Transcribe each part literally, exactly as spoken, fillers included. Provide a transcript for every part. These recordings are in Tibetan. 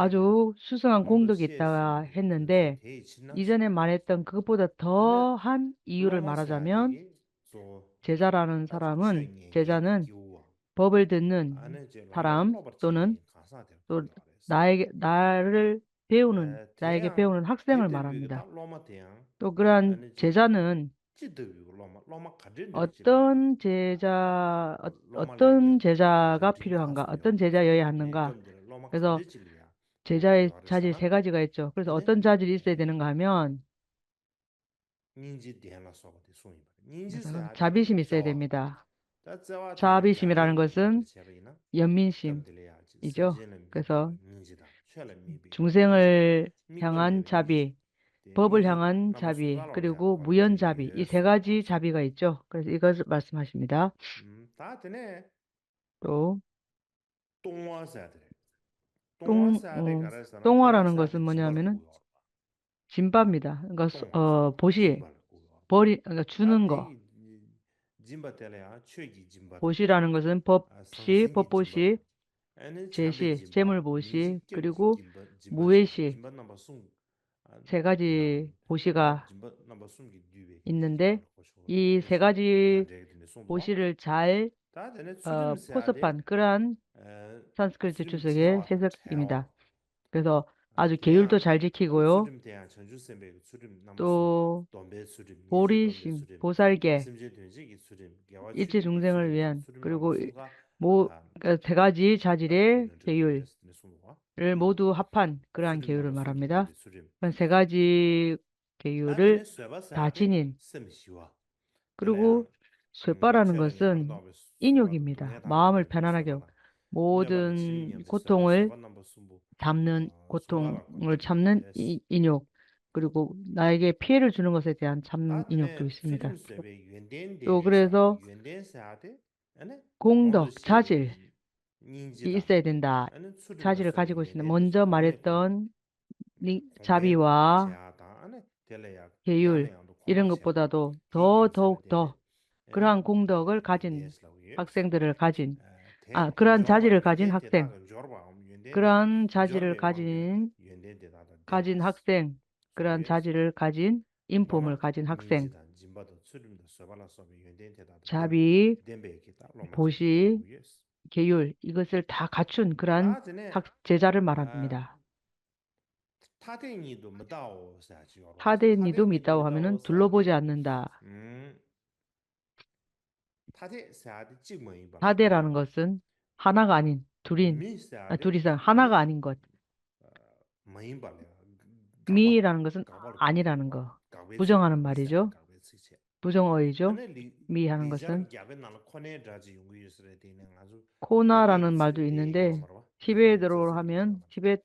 아주 수상한 공덕이 있다 했는데 이전에 말했던 그것보다 더한 이유를 말하자면 제자라는 사람은 제자는 법을 듣는 사람 또는 또 나에게 나를 배우는 나에게 배우는 학생을 말합니다. 또 그러한 제자는 어떤 제자 어- 어떤 제자가 필요한가? 어떤 제자여야 하는가? 그래서 제자의 자질 세 가지가 있죠. 그래서 어떤 자질이 있어야 되는가 하면 자비심이 있어야 됩니다. 자비심이라는 것은 연민심이죠. 그래서 중생을 향한 자비, 법을 향한 자비, 그리고 무연자비, 이 세 가지 자비가 있죠. 그래서 이것을 말씀하십니다. 또 똥, 어, 똥화라는 것은 뭐냐면은 진바입니다. 그러니까 어, 보시, 벌이, 그러니까 주는 거. 보시라는 것은 법시, 법보시, 재시, 재물보시, 그리고 무예시 세 가지 보시가 있는데 이 세 가지 보시를 잘 어, 포섭한 그러한 산스크리트 주석의 해석입니다. 그래서 아주 계율도 잘 지키고요. 또 보리심, 보살계, 일체 중생을 위한 그리고 뭐 세 가지 자질의 계율을 모두 합한 그러한 계율을 말합니다. 세 가지 계율을 다 지닌 그리고 쇠바라는 것은 인욕입니다. 마음을 편안하게 하고 모든 고통을 참는 고통을 참는 이- 인욕 그리고 나에게 피해를 주는 것에 대한 참 인욕도 있습니다. 또 그래서 공덕 자질이 있어야 된다. 자질을 가지고 있습니다. 먼저 말했던 니- 자비와 계율 이런 것보다도 더 더욱 더 그러한 공덕을 가진 학생들을 가진 아 그러한 자질을 가진 학생 그러한 자질을 가진, 가진 학생, 그러한 자질을 가진 인품을 가진 학생. 자비, 보시, 계율, 이것을 다 갖춘 그러한 학, 제자를 말합니다. ཐ་དད་གཉིས་སུ་མི་ལྟའོ། ཐ་དད་གཉིས་སུ་མི་ལྟའོ་하면은 둘로 보지 않는다. ཐ་དད་ཟེར་ཡ་དེ་གཅིག་མ་ཡིན་པ། ཐ་དད་ར་ནི་གོ་སོན། ཧ་ན་ག་ཨ་ནི་དུ་རིན། མི་ཟེར་ཡ་ཨ་དེ་དུ་རིན་ཟེར་ཧ་ན་ག་ཨ་ནི་གོ། མ་ཡིན་པ་ལས། མི་ར་ནི་གོ་སོན། ཨ་ནི་ར་ནི་གོ། བུ་ཆུང་ཨ་ནི་མ་རེད་ཅོ། བུ་ཆུང་ཨོ་ཡི་ཅོ། མི་ཧ་ནི་གོ་སོན། ཁོ་ན་ར་ནི་མ་དུ་ཡིན་ནི་འདི། ཐི་བེད་རོ་ཧ་མིན་ཐི་བེད་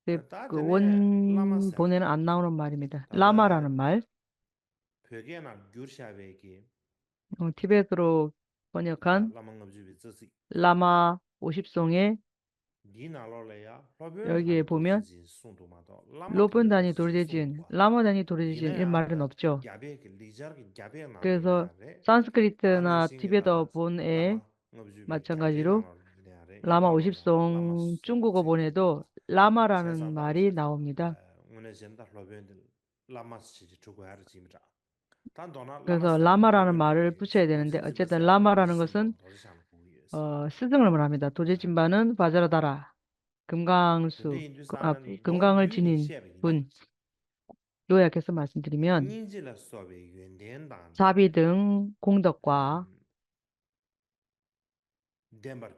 དེ་ཝོན་བོ་ནེ་ཨ་ནང་རོ་མ་རེད་མི་ད་བླ་མ་ར་ནི་མ། བོད་སྐད་ནང་བསྒྱུར་བྱ་བའི་གི། ཐི་བེད་རོ་ཧ་ནི་ཁན། བླ་མ་ལྔ་བཅུ་པའི་རྩ་ཚིག་བླ་མ་འོ་ཞིབ་སོང་ངེ། འདིའི་ནང་ལོགས་ལ་ཡང་སློབ་དཔོན་ཡོ་གི་བུ་མྱ། གསུངས་འདུག་མ་གཏོགས། བླ་མ་སློབ་དཔོན་དང་ནི་རྡོ་རྗེ་འཆང་། བླ་མ་དང་ནི་རྡོ་རྗེ་འཆང་ཨེ་མ་རེད་ནོབ་ཅོ། རྒྱ་བོད་ཀྱི་ལེགས་སྦྱར་གྱི་རྒྱ་བོད་ནང་ལ་ཡོད་ན་རེད། སངས་ཀྲི་ཏ་ན་ཐི་བེད་ཏོ་བོན་ཨེ་མ་ཆང་ག་ཞི་རུ། བླ་མ་འོ་ཞིབ་སོང་ཅུང་གོ་གོ་བོ་ནེ་ཏོ་བླ་མ་ར་ནི་མ་རེད་ནའོ་མི་ད། དངོས་གནས་བྱས་ན་ད་སློབ་དཔོན་དེ་བླ་མ་ཞེས་ཀྱི་གྲུ་གུ་ཧ་ར་ཅིག་མི་འདྲ། ད་མདོར་ན་བླ་མ་ཟེར་བླ་མ་ར་ནི་མ་རེད་བུ་ཆེ་དེ་ནི་འདི་ཨ་ཅེ་དང་བླ་མ་ར་ནི་གོ་སོན། སྲིད་ཟིང་ར་མ་ར་མི་ད་རྡོ་རྗེ་སྦྱིན་པ་ནི་བཛྲ་དྷ་ར། ཀིམ་ཀང་སུ། ཀིམ་ཀང་ལ་ཅི་ནི་བུན། ཡོ་ཡ་ཁེ་ས་མ་སིན་དི་རི་མི་ཡོན། སྙིང་རྗེ་ལ་སོགས་པའི་ཡོན་ཏན་དང་། ཚ་བི་དང་ཁུངས་གཏུགས་པ། ལྡན་པར་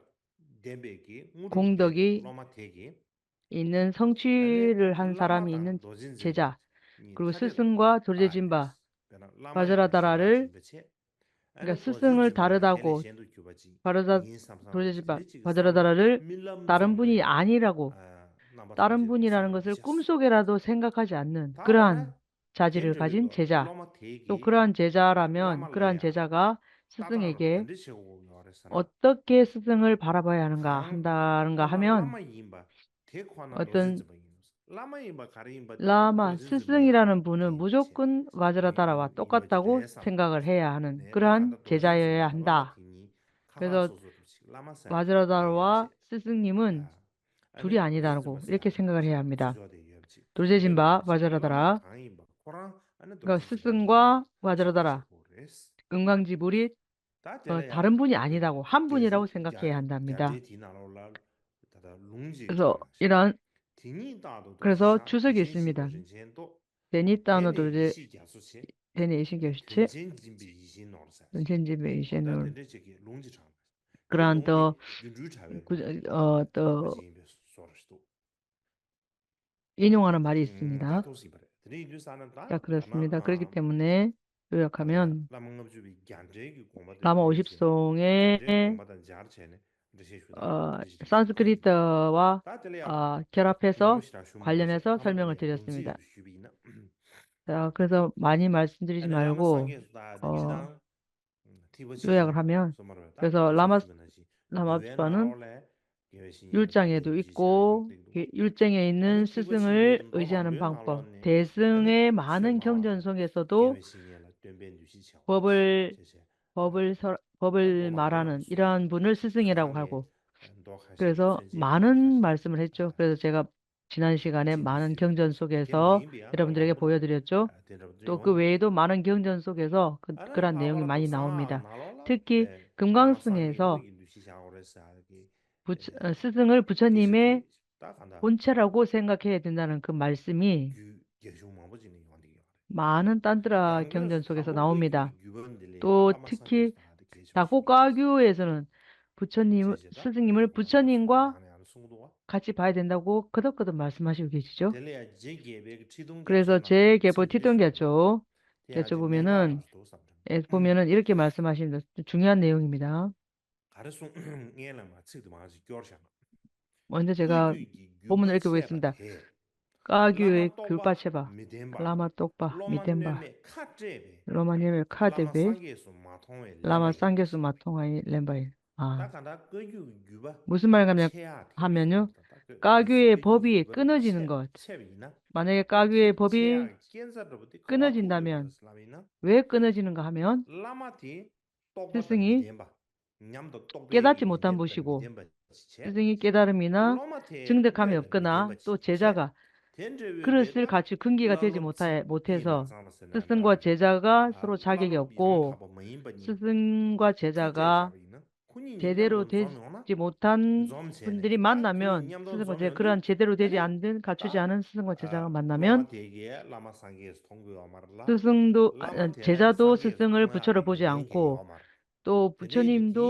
ལྡན་པའི་གི་དངོས་གྲུབ་ཁུངས་གཏུགས་ཀྱི་སློབ་མ་དེ་གི་있는 성취를 한 사람이 있는 제자 그리고 스승과 도제진바 바자라다라를 그러니까 스승을 다르다고 바라다 도제진바 바자라다라를 다른 분이 아니라고 다른 분이라는 것을 꿈속에라도 생각하지 않는 그러한 자질을 가진 제자. 또 그러한 제자라면 그러한 제자가 스승에게 어떻게 스승을 바라봐야 하는가 한다는가 하면 어떤 བླ་མ་སྲིད་ཟིང་ར་ནི་བུ་ནི 무조건 바자라다라와 똑같다고 생각을 해야 하는 그러한 제자여야 한다. 그래서 바자라다라와 스승님은 둘이 아니다라고 이렇게 생각을 해야 합니다. 도제진바 바자라다라 그러니까 스승과 바자라다라 금강지불이 어, 다른 분이 아니다고 한 분이라고 생각해야 한답니다. 그래서 이런 그래서 주석이 있습니다. 데니타노 도제 데니 이신교시치 런천진배 이신노 그런 또 어, 또 인용하는 말이 있습니다. 자, 그렇습니다. 그렇기 때문에 요약하면 라마 오십송의 어, 산스크리트와 어, 결합해서 관련해서 설명을 드렸습니다. 자, 그래서 많이 말씀드리지 말고 어, 요약을 하면 그래서 라마 라마스파는 율장에도 있고 율장에 있는 스승을 의지하는 방법, 대승의 많은 경전 속에서도 법을 법을 서- 법을 말하는 이러한 분을 스승이라고 하고 그래서 많은 말씀을 했죠. 그래서 제가 지난 시간에 많은 경전 속에서 여러분들에게 보여드렸죠. 또 그 외에도 많은 경전 속에서 그, 그런 내용이 많이 나옵니다. 특히 금강승에서 부처, 어, 스승을 부처님의 본체라고 생각해야 된다는 그 말씀이 많은 딴트라 경전 속에서 나옵니다. 또 특히 닥고 가교에서는 부처님, 스승님을 부처님과 같이 봐야 된다고 그덕그덕 말씀하시고 계시죠. 그래서 제 계보 티돈 개죠. 여쭤보면은 에, 보면은 이렇게 말씀하십니다. 중요한 내용입니다. 먼저 제가 본문을 읽어보겠습니다. བཀའ་བརྒྱུད་པའི་བརྒྱུད་པ་ཆད་པ། བླ་མ་རྟོགས་པ་མི་བརྟན་པ། སློབ་མ་མཉམ་མེད་ཁ་བལྟས་པས། བླ་མ་སངས་རྒྱས་སུ་མ་མཐོང་བ་ཡིན་ལན་པ་ཡིན། ཨ། 무슨 말인가 하면- 하면요. བཀའ་བརྒྱུད་པའི་བོ་བི་ཀུན་ནོ་ཇི་ནི་གོ། 만약에 བཀའ་བརྒྱུད་པའི་བོ་བི་ཀུན་ནོ་ཇི་ནི་ད་མེན། 왜་ཀུན་ནོ་ཇི་ནི་ག་ཧ་མེན། སྲིད་ཟིང་ངི། སྐད་བརྡ་ཅིག་མོ་ཐམ་བུ་ཞིག་གོ། སི་སི་ངི་སྐད་བརྡ་རི་མི་ན་ཅིང་དེ་ཁམ་ཡོད་ཀི་ན་ཏོ་བྱེ་བྱ་ག་ཁི་རུ་སིལ་ཁ་ཆུ་ཁུང་གི་ག་ཐེ་ཅིག་མོ་ཐ་མོ་ཐེ་སོ། སི་སི་ངོ་བྱེ་བྱ་ག་སི་རོ་ཆ་གེ་ཡོད་གོ། སི་སི་ངོ་བྱེ་བྱ་ག་བྱེ་དེ་རུ་དེ་ཅི་མོ་ཐན། སི་སི་ངོ་བྱེ་ཁི་རན་བྱེ་དེ་རུ་དེ་ཅི་ཨན་དེན་ཁ་ཆུ་ཅི་ཨན་སི་སི་ངོ་བྱེ་བྱ་ག་མ་ན་མེན། སི་སི་ངོ་དུ་ཨ་བྱེ་བྱ་དུ་སི་སི་ངོ་བུ་ཆོ་རུ་བུ་ཅི་ཨན་གོ། དོ་བུ་ཆོ་ཉིམ་དུ་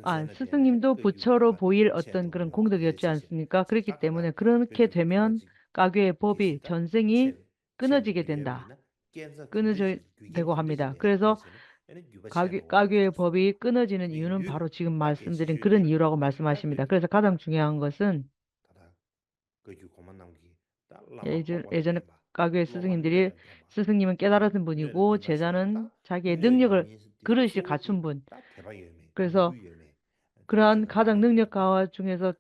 ཨ་སི་སི་ཉིམ་དུ་བུ་ཆོ་རུ་བུ་ཡིལ་ཨོ་ཏོན་ཀི་རན་ཁུང་དུ་གེ་ཅི་ཨན་སི་ནི་ཀ་ཀི་རི་ཀི་ཏེ་མོ་ནེ་ཀི་རན་ཁེ་ཐེ་མེན་ཀ་གེ་བོ་བི་ཆོན་སེ་ངི་ཀི་ནོ་ཅི་གེ་དེན་ད། ཀི་ནོ་ཅི་དེ་གོ་ཧ་མི་ད་ཀི་རེ་སོ། ཀ་གེ་ཀ་གེ་བོ་བི་ཀི་ནོ་ཅི་ནི་ཡུ་ནོན་བ་རོ་ཅིག་མ་སིམ་ཟེ་རིང་ཀི་རན་ཡུ་རོ་གོ་མ་སིམ་མ་ཤི་མི་ད་ཀི་རེ་སོ་ཁ་དང་ཆུང་ཡང་གོ་སིན། ཨེ་ཅེ་ཨེ་ཅེ་ནི་ཀ་གེ་སི་སིང་འདི་རེད། སི་སིང་ཉི་མ་སྐད་དར་སིན་པོ་ཉི་གོ་བྱེ་བྱ་ནན་ཆ་གེ་ལྡིང་ཉི་གུ་རུ་ཤི་ཁ་ཆུམ་པོན། ཀི་རེ་སོ། ཀི་རན་ཁ་དང་ནུང་ཉི་ཀ་བ་ཆུང་ངེ་སོ།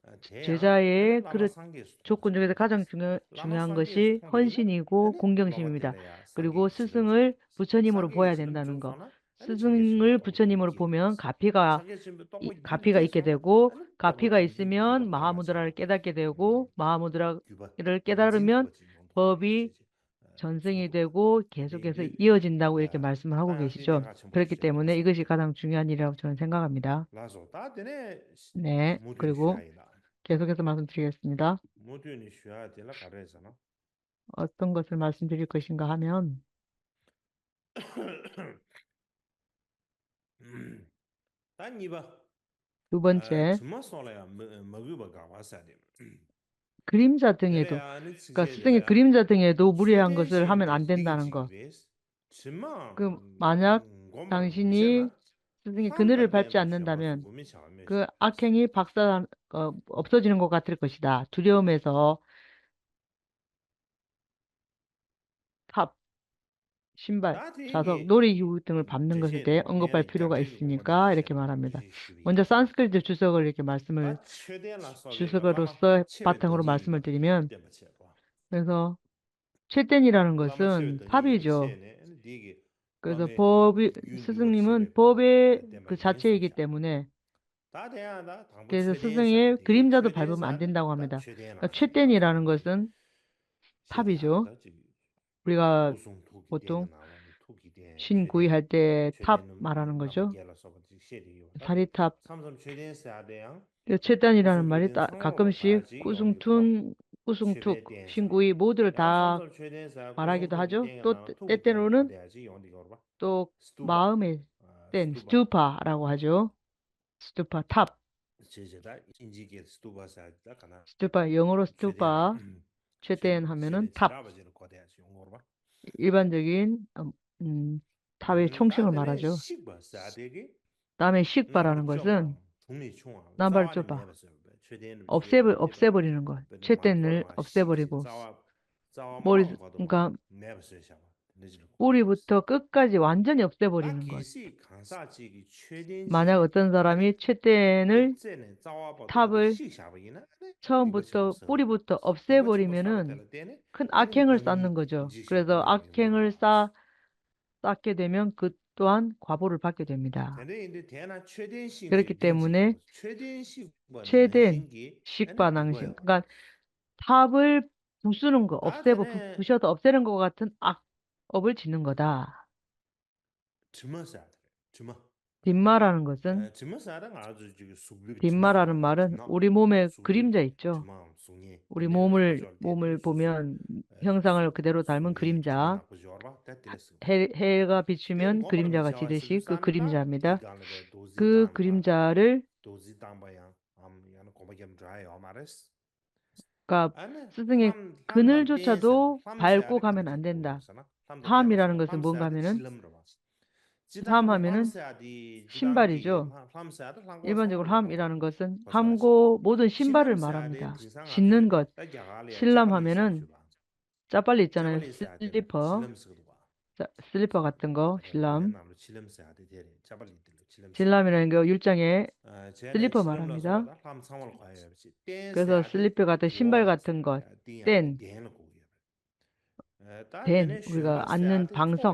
བྱེ་བྱ་ཡེ་ཀི་རུ་ཆུ་ཀུན་ཆུང་ངེ་སོ་ཁ་དང་ཆུང་ངེ་ཆུང་ཡང་གི་ཤི་ཧོན་ཤི་ཉི་གོ་ཁུང་ཀྱང་ཤི་མི་མི་ད། ཀི་རི་གོ་སི་སིང་ངི་བུ་ཆ་ཉི་མོ་རུ་བོ་ཡ་དེན་ད་ནུང་གོ། སི་སིང་ངི་བུ་ཆ་ཉི་མོ་རུ་བོ་མི་ཡང་ཁ་ཕི་ག་ཁ་ཕི་ག་ཨི་ཀེ་དེ་གོ། ཁ་ཕི་ག་ཨི་སི་མི་ཡང་མ་ཧ་མུ་དྲ་ར་ཀེ་ད་ཀེ་དེ་གོ། མ་ཧ་མུ་དྲ་ར་ཀེ་ད་རུ་མི་ཡང་བོ་བི་ཆོན་སེ་ངེ་དེ་གོ་གེ་སོ་གེ་སོ་ཡོ་ཅིན་ད་ཝེ་ཀེ་མར་སི་མ་ཧ་གོ་གེ་ཤི་ཅོ། ཕེར་ཀེ་ཏེ་མོ་ནེ་ཨི་གེ་ཤི་ཁ་དང་ཆུང་ཡ་ཉི་ར་ཆོན་སེ་ང་ག་མི་ད། ནེ་ཀི་རི་གོ་གེ་སོ་གེ་སོ་མ་སུན་ཚི་ཡ་སི་མི་ད། ཨོ་སྟོང་གོ་སི་མ་སུན་ཚི་རི་གོ་ཤིང་ག་ཧ་མི་ཡང་། ད་གཉིས་པ། ལུ་བན་ཨ་ཅེ། དྲི་མ་སོགས་ལ་ཡང་མ་མ་གུས་པ་དགག་པ་ཟེར་ཏེ། ཀི་རིམ་ཛ་དེ་ངེ་དུ། ཀ་སི་སྟེང་གི་ཀི་རིམ་ཛ་དེ་ངེ་དུ་བུ་རི་ཡང་གོ་སི་ཧ་མེན་ཨན་དེན་དང་གོ། དྲི་མ་ཀི་མ་ཉག་དང་ཤི་ནི། སི་སྟེང་གི་ཀི་ནི་རི་ཕབ་ཅི་ཨན་དེན་དང་མེན། ཀི་ཨ་ཁེ་ངི་ཕག་ས་ཨོབ་སོ་ཅི་ནི་གོ་ག་ཐིར་གོ་ཤི་ད་ཐུ་རེའོ་མེ་སོ། ཐབ། ཤིམ་པ། ད་དེ་ཆ་ཚོགས་རྡོ་རི་ཡུག་དང་བབ་ནང་གི་སུ་དེ་ཨང་གོ་པར་ཕི་རོ་ག་ཨི་སི་ཉི་ཀ་རེ་ཀེ་མ་ར་མེ་ད། འོན་ཀྱང་སན་སྐྲིཏ་དེ་ཆུ་སོ་ག་རེ་ཀེ་མ་སི་མ། ཆུ་སོ་ག་རུ་སོ་པ་ཐང་རུ་མ་སི་མ་དེ་རི་མེ་ཡོན། མེ་སོ། མཆོད་རྟེན་ཉི་ར་རང་གོ་སོན་ཐབ་ཡི་ཇོ། ཀེ་སོ་ཕོ་བི་སི་སི་ཉི་མོན་ཕོ་བི་གི་ཆ་ཆེ་ཡི་གི་ཏེ་མོ་ནེ། ད་དེ་ཡང་ད་དང་པོ་དེ་ཚོ་མཆོད་སོ་སོ་རྟེན་ངའི་ཟེར་གི་རིམ་ཅག་ཏུ་བར་པོ་མ་འདི་འདའ་བ་མེད་ད། མཆོད་རྟེན་ཟེར་ན་ད་མཆོད་རྟེན་ཡི་རང་རང་དགོས་སོན། ཐབ་བི་ཇོ། ད་ཅིག་བི་ག་སྐུ་གསུང་ཐུགས་ཀྱི་རྟེན་གྱི་ནང་ལ་ནི་ཐུགས་ཀྱི་རྟེན་ཤིན་གུ་ཡི་ཧ་ཏེ་ཐབ་མ་རང་རང་དགོས་ཇོ། ཐ་རི་ཐབ། མཚམས་མཚམས་མཆོད་རྟེན་ཟེར་ཡ་དེ་ཡང་། དེ་མཆོད་རྟེན་ཡི་རང་རང་མ་རེད་ད་ག་སྐམ་ཞིག་སྐུ་གསུང་ཐུན་སྐུ་གསུང་ཐུགས་ཤིན་གུ་ཡི་བོ་དུ་ར་ད། མ་ར་གི་དོ་ཧ་ཇོ་ཏོ་ཏེ་ཏེ་རོ་ནི། ཏོ་མའུ་མེ་རྟེན་སྟུ་པ་ར་གོ་ཧ་ཇོ། སྟུ་པ་ཐབ། བྱས་བྱས་ད་ཨིན་ཇི་སྐད་སྟུ་པ་ཟེར་ད་ག་ན། སྟུ་པ་ཡོ་ངོ་རོ་སྟུ་པ། མཆོད་རྟེན་ཧ་མེ་ནོན་ཐབ། ཨི་བན་ཇོ་གིན། ཐ་བའི་ཆུང་ཤིང་མ་ར་ཇོ། ད་མེ་ཤིག་པ་ར་ནོ་གོ་ཟིན། རྣམ་པར་དཔྱོད་པ། འོབ་སེ་བོ་འོབ་སེ་བོ་རི་ནོ་གོ། མཆོད་རྟེན་ནི་འོབ་སེ་བོ་རི་གོ། བོ་རི་ག། 不离不脱 ཀི་ཀ་ཅི་完全にའོབ་སེ་བོ་རི་ནོ་གོ། མ་ཉག་གི་ཙན་ཛ་ར་མི་མཆོད་རྟེན་ནི་ཐབ་བི་ཆོམ་བུ་ཐོ་པུ་རི་བུ་ཐོ་འོབ་སེ་བོ་རི་མེ་ནོན། ཁོན་ཨ་ཁེ་ངར་ས་ནོན་གོ་ཇོ། ཀྲེ་ཟོ་ཨ་ཁེ་ངར་ས། ས་ཀེ་དེ་མེན་ཀུ་ཏུའན་ཁ་པོ་རུ་ཕ་ཀེ་དེ་མི་ད། དེ་འདྲ་ཡིན་དུས་དེས་ན་མཆོད་རྟེན་ཞིག་ཀིར་ཀི་ཏེ་མུ་ནེ། མཆོད་རྟེན་ཞིག་པ་ནང་བཞིན་གི་མཆོད་རྟེན་ཞིག་པ་ནང་བཞིན་ག། ཐ་བུར་བུ་སུ་རུང་གི་འོབ་སེ་བོ་བུ་ཤོ་ཏོ་འོབ་སེ་རུང་གི་ག་ཐུན་ཨ། འོབ་བུར་ཅི་ནུང་གི་ད། དྲི་མ་ཟེར་ཡ་དེ་རེད་དྲི་མ། དྲི་མ་ར་རུང་གི་ཟིན། དྲི་མ་ཟེར་ཡ་དེ་ང་ཚོ་ཅིག་གི་གཟུགས་ལུས་དྲི་མ་ར་རུང་མ་རུང་ཨུ་རི་མོ་མེ་གི་རིམ་བྱ་ཡིན་ཅོ། ཨུ་རི་མོ་མུར་མོ་མུར་བུ་མེ་ཧང་སང་ལ་གི་དེ་རུ་དར་མོ་གི་རིམ་བྱ། ཧེ་ཧེ་ག་བི་ཆུ་མེན་གི་རིམ་བྱ་ག་ཅི་རེ་ཞིག་གི་གི་རིམ་བྱ་མི་ད། གི་གི་རིམ་བྱ་རེ། རྡོ་རྩིག་བཏང་པ་ཡང་ཨམ་ཡང་ན་གོམ་པ་རྒྱབ་འགྲོ་ཡ་ཡོད་མ་རེད། སྐབས་སི་སི་ངེ་གི་ནུལ་ཅོ་ཆ་དོ་བལ་ཀོ་ཁ་མེན་ཨན་དེན་ད། ལྷམ་མི་ར་རང་གི་སི་འབུང་ཁ་མེན་ནོན། ལྷམ་ཧ་མེན་ནོན། ཤིམ་པ་རི་ཅོ། ཨི་བན་ཅོ་ལྷམ་ཨི་ར་རང་གི་སི་ལྷམ་གོ་བོ་དོན་ཤིམ་པ་རི་མ་ར་མི་ད། ཤིན་ནོན་གོ། ཤིན་ལམ་ཧ་མེན་ནོན། ཅ་པ་ལི་ཅ་ན་སི་ལི་པ། ཅ་སི་ལི་པ་ག་ཏང་གོ་ཤི་ལམ། ཤི་ལམ་མི་རང་གི་ཡུལ་ཅང་ངེ་སི་ལི་པ་མ་ར་མི་ད། ཀེ་སོ་སི་ལི་པ་ག་ཏང་ཤིམ་པ་ག་ཏང་གོ་ཏེན། ཏེན་ཝི་ག་ཨ་ནན་བང་སོ།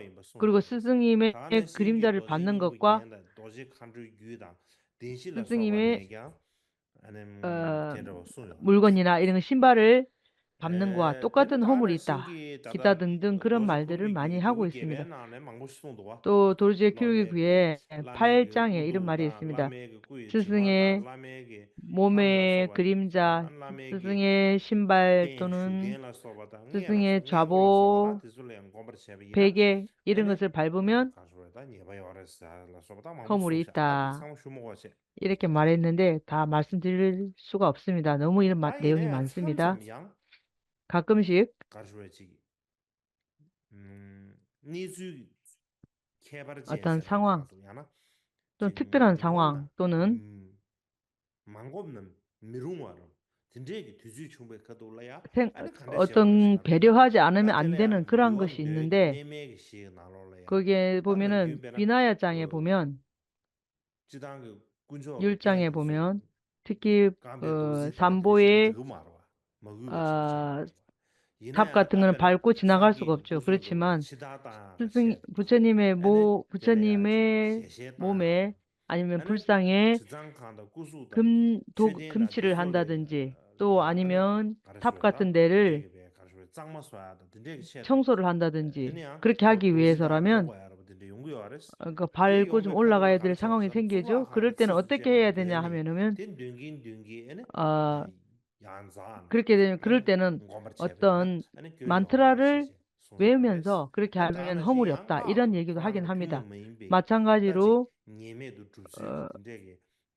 ཡིན་པ་གསུངས། ད་ནི་སྲིད་སྲིད་གཉིས་མའི་གི་རིམ་གྲ་རེ་ཕབ་གནང་དགོས་པ། སྲིད་སྲིད་གཉིས་མའི་ཨ་དེ་འདྲ་བ་གསུངས་ཡོད། ཨ་མུལ་གོ་ཉི་ན་ཨེ་རིང་ཤིམ་པ་རེ་བབ་ནང་བ་ཏོ་ཀ་ཏན་ཧོ་མུ་རི་ཏ། ཀི་ཏ་དང་དང་ཁུ་ར་མལ་དེར་མ་ཉི་ཧ་གོ་ཡི་སི་མི་ད། ཏོ་དོར་ཇེ་ཁྱུ་གི་གུ་ཡེ་ཕལ་ཅང་ཡེ་ཨི་རི་མ་རི་སི་མི་ད། སི་སི་ངེ་མོ་མེ་གི་རིམ་ཇ། སི་སི་ངེ་ཤིམ་པ་ཏོ་ནུན། སི་སི་ངེ་ཇ་བོ་ཕེ་གེ་ཨི་རི་ངོ་སེར་བལ་པོ་མེ་ཡོན་ཧོ་མུ་རི་ཏ། ཨི་རེ་ཀེ་མ་རེ་ནན་དེ་ད་མར་སིན་དི་རི་སུ་ག་ཨོབ་སི་མི་ད་ནོ་མུ་ཨི་རེ་མ་དེ་ཡོ་ཧི་མན་སི་མི་ད། ག་ཀམ་ཞིག་ག་ཞུ་བ་ཅིག་གནས་ཚུལ་ཁྱད་པར་ཅན་ཨ་དང་ཚང་བ་ཡང་ན་ཏོ་ཐིག་ཏི་རང་ཚང་བ་ཏོ་ནན་མ་འགོབ་ན་མི་རུང་བ་རུང་དེ་འདྲས་ཀྱི་དུས་ཚོད་བྱུང་བའི་ཁ་ཐུག་ལ་ཡ་ཐེང་ཨ་ནི་ག་འདྲས་ཨོ་ཏང་བེ་རི་ཧ་ཅི་ཨ་ན་མི་ཨན་དེ་ནང་ཁུ་རང་གི་ཞིག་ནན་དེ་ཁོ་གི་བུ་མི་ནན་བི་ན་ཡ་ཅང་ཡ་བུ་མི་ཡོན། ཡུལ་ལྕང་ངའི་བུ་མོ་ཡང་ཐིག་གི་སམ་བྷོ་ཡེ་ཐབ་ཀ་ཐིང་ངར་ཕལ་ཀོ་ཆི་ན་གར་སུ་གོབ་ཅོ་ཁུར་ཆི་མན། སི་སིང་བུ་ཆ་ནི་མེ་བུ་བུ་ཆ་ནི་མེ་བུ་མེ་ཨ་ནི་མེ་བུར་ས་ངེ་ཁིམ་ཐོག་ཁིམ་ཆི་རུ་ཧན་ད་དན་ཅི་ཏོ་ཨ་ནི་མེ་ཡང་ཐབ་ཀ་ཐིང་དེ་རུ། ཆང་སོར་ལྷན་ད་དུན་ཅི་ཁིར་ཁྱག་གི་བའི་སོ་ར་མེན། ག་ཕར་ཀོ་ཅུམ་ཨོ་ལ་ག་ཡ་དེར་ཚང་ངི་ཐེང་གེ་ཅོ་ཁིར་དེ་ན་ཨོ་ཏེ་ཀེ་ཡ་དེ་ཉ་ཧ་མེ་ནོ་མེན། ཨ་ཁིར་ཀེ་དེ་ཁིར་དེ་ན་ཨོ་ཏོན་མན་ཐ་ར་རེ་བའི་མེན་ཟོ་ཁིར་ཁྱག་མེན་ཧོ་མུ་རབ་ད་ཨི་རན་ཡེ་གི་ཧ་གེན་ཧ་མི་ད་མ་ཚང་ག་ཅི་རུ།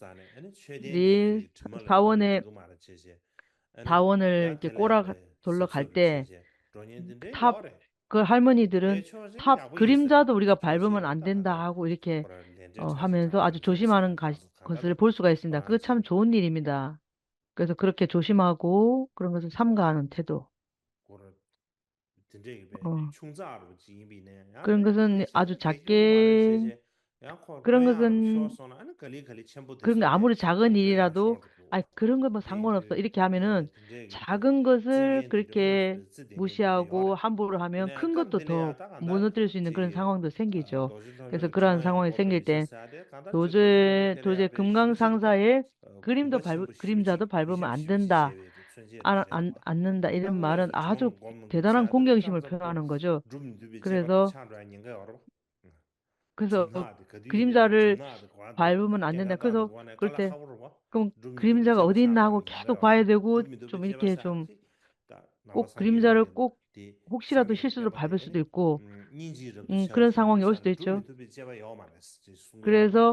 འདི་ས་འོག་ནས་ཐའེ་ཝན་གྱི་སྐོར་ར་འདོར་ལ་གར་ཏེ། ཐབ་ཀྱི་ཧར་མོ་ནི་དེ་རིང་ཐབ་ཀི་རིམ་ཆ་དུ་ཨུ་རི་ག་བལ་བོ་མན་ཨན་དེན་ད་ཧ་གོ་ཨི་རི་ཁེ་ཧ་མེན་ཚོ་ཨ་ཅུ་ཇོ་ཤི་མ་ནང་ག་གོ་སི་རེ་བོར་སུ་ག་ཡི་སིན་ད་ཀི་ཆམ་ཇོ་ནི་རི་མི་ད། ཀི་སོ་ཁི་རོ་ཁེ་ཇོ་ཤི་མ་གོ་ཀི་རང་གི་སོ་མཚམས་ག་ནང་ཐེ་དོ། ཨོ། ཀི་རང་གི་སོ་ནི་ཨ་ཅུ་ཇ་ཀེ། ཀི་རང་གི་སོ་ནི་ཀི་རང་གི་ཨ་མུ་རི་ཇ་ཀེ་ནི་རི་ར་དོ། ཨ་ཀི་རང་གི་མ་སང་གོ་ནོ་སོ་ཨི་རི་ཁ་མེ་ནོན། ཇ་ཀེ་གི་སོ་ཀི་རི་ཁེ་བུ་ཤ་གོ་ཧམ་བུ་ར་ཧ་མེ་ཡང་ཁི་གི་དོ་དོ་མུ་ནོ་ཏི་རི་སུ་ནི་ཀི་རང་སང་གོ་དོ་སེང་གི་ཅོ། ཀི་སོ་ཀི་རང་སང་གོ་སེང་གི་ཏེ། དོ་ཇེ་དོ་ཇེ་ཀིམ་གང་སང་ས་ཡེ། ཀི་རིམ་དུ་བལ་ཀི་རིམ་ཇ་དུ་བལ་བོ་མ་ཨན་དེན་ད། ཨ་ཨན་ཨན་ནན་ད་ཨི་རིམ་མ་རན་ཨ་ཅོ་དེ་ད་རང་ཁུང་གང་ཤི་མར་ཕེ་ཨ་ནང་གོ་ཅོ། ཀི་རེ་དོ། ཁོ་ཚོ་ཀི་རིམ་ཇ་རུ་བལ་བོ་མ་ཨན་དེན་ད་ཁོ་ཚོ་ཀུར་ཏེ། ཀུང་ཀི་རིམ་ཇ་ག་འོ་དེ་ན་གོ་ཁྱད་དུ་ཁ་ཡེ་དེ་གོ་ཅོ་མི་ཁེ་ཅོ། ཀོ་ཀི་རིམ་ཇ་རུ་ཀོ་ཧུག་ཤི་ར་དུ་ཤི་སུ་དུ་བལ་བོ་སུ་དུ་ཀོ། ཀི་རིམ་སང་བང་ཡོ་སུ་དུ་ཅོ། ཀི་རེ་དོ།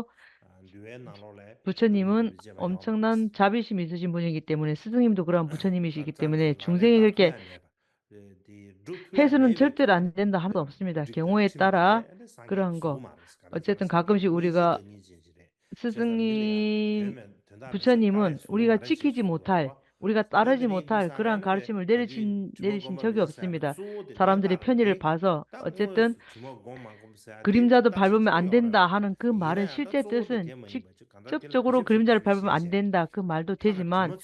བུ་ཆ་ཉི་མ་ཨོམ་ཆང་ནན་ཆ་བི་ཤི་མི་ཚུ་ཞིམ་པོ་ཞིག་གི་ལྟད་མོ་ནས་སི་སི་ཉིམ་དུ་ཀུ་རང་བུ་ཆ་ཉི་མ་ཞིག་གི་ལྟད་མོ་ནས་བྱུང་སེང་ཡི་གེ། ཧེ་སི་ནུན་ཆེར་ཏེ་ར་ནན་ད་ཧམ་ཙམ་སི་མི་ད་གེ་ངོ་ཡེ་ཏ་ར་ཀུ་རང་གོ། ཨོ་ཅེ་ཏན་ག་ཀམ་ཞིག་ཨུ་རི་ག་སི་སི་ཉི་བུ་ཆ་ཉི་མ་ཨུ་རི་ག་ཅི་ཁི་ཅི་མོ་ཐལ། ཨུ་རི་ག་ཏ་ར་ཅི་མོ་ཐལ་ཀུ་རང་གར་ཆི་མོ་ལྡེ་རི་ཆིན་ལྡེ་རི་ཆིན་ཆོ་གི་ཨོབ་སི་མི་ད་ས་རམ་ཏི་རི་ཕྱོ་ཉི་རི་ཕ་སོ། ཨོ་ཅེ་ཏན་ཀི་རིམ་ཇ་དུ་བལ་བོ་མི་ཨན་དེན་ད་ཧ་ནང་ཀི་མ་རེ་ཤི་ཅེ་ཏེ་སོན་ཅིག་ཅོབ་ཅོ་ཀོ་རོ་ཀི་རིམ་ཇར་བལ་བམ་ཨན་དེན་ད་ཀི་མལ་དོ་ཐེ་ཞི་མན།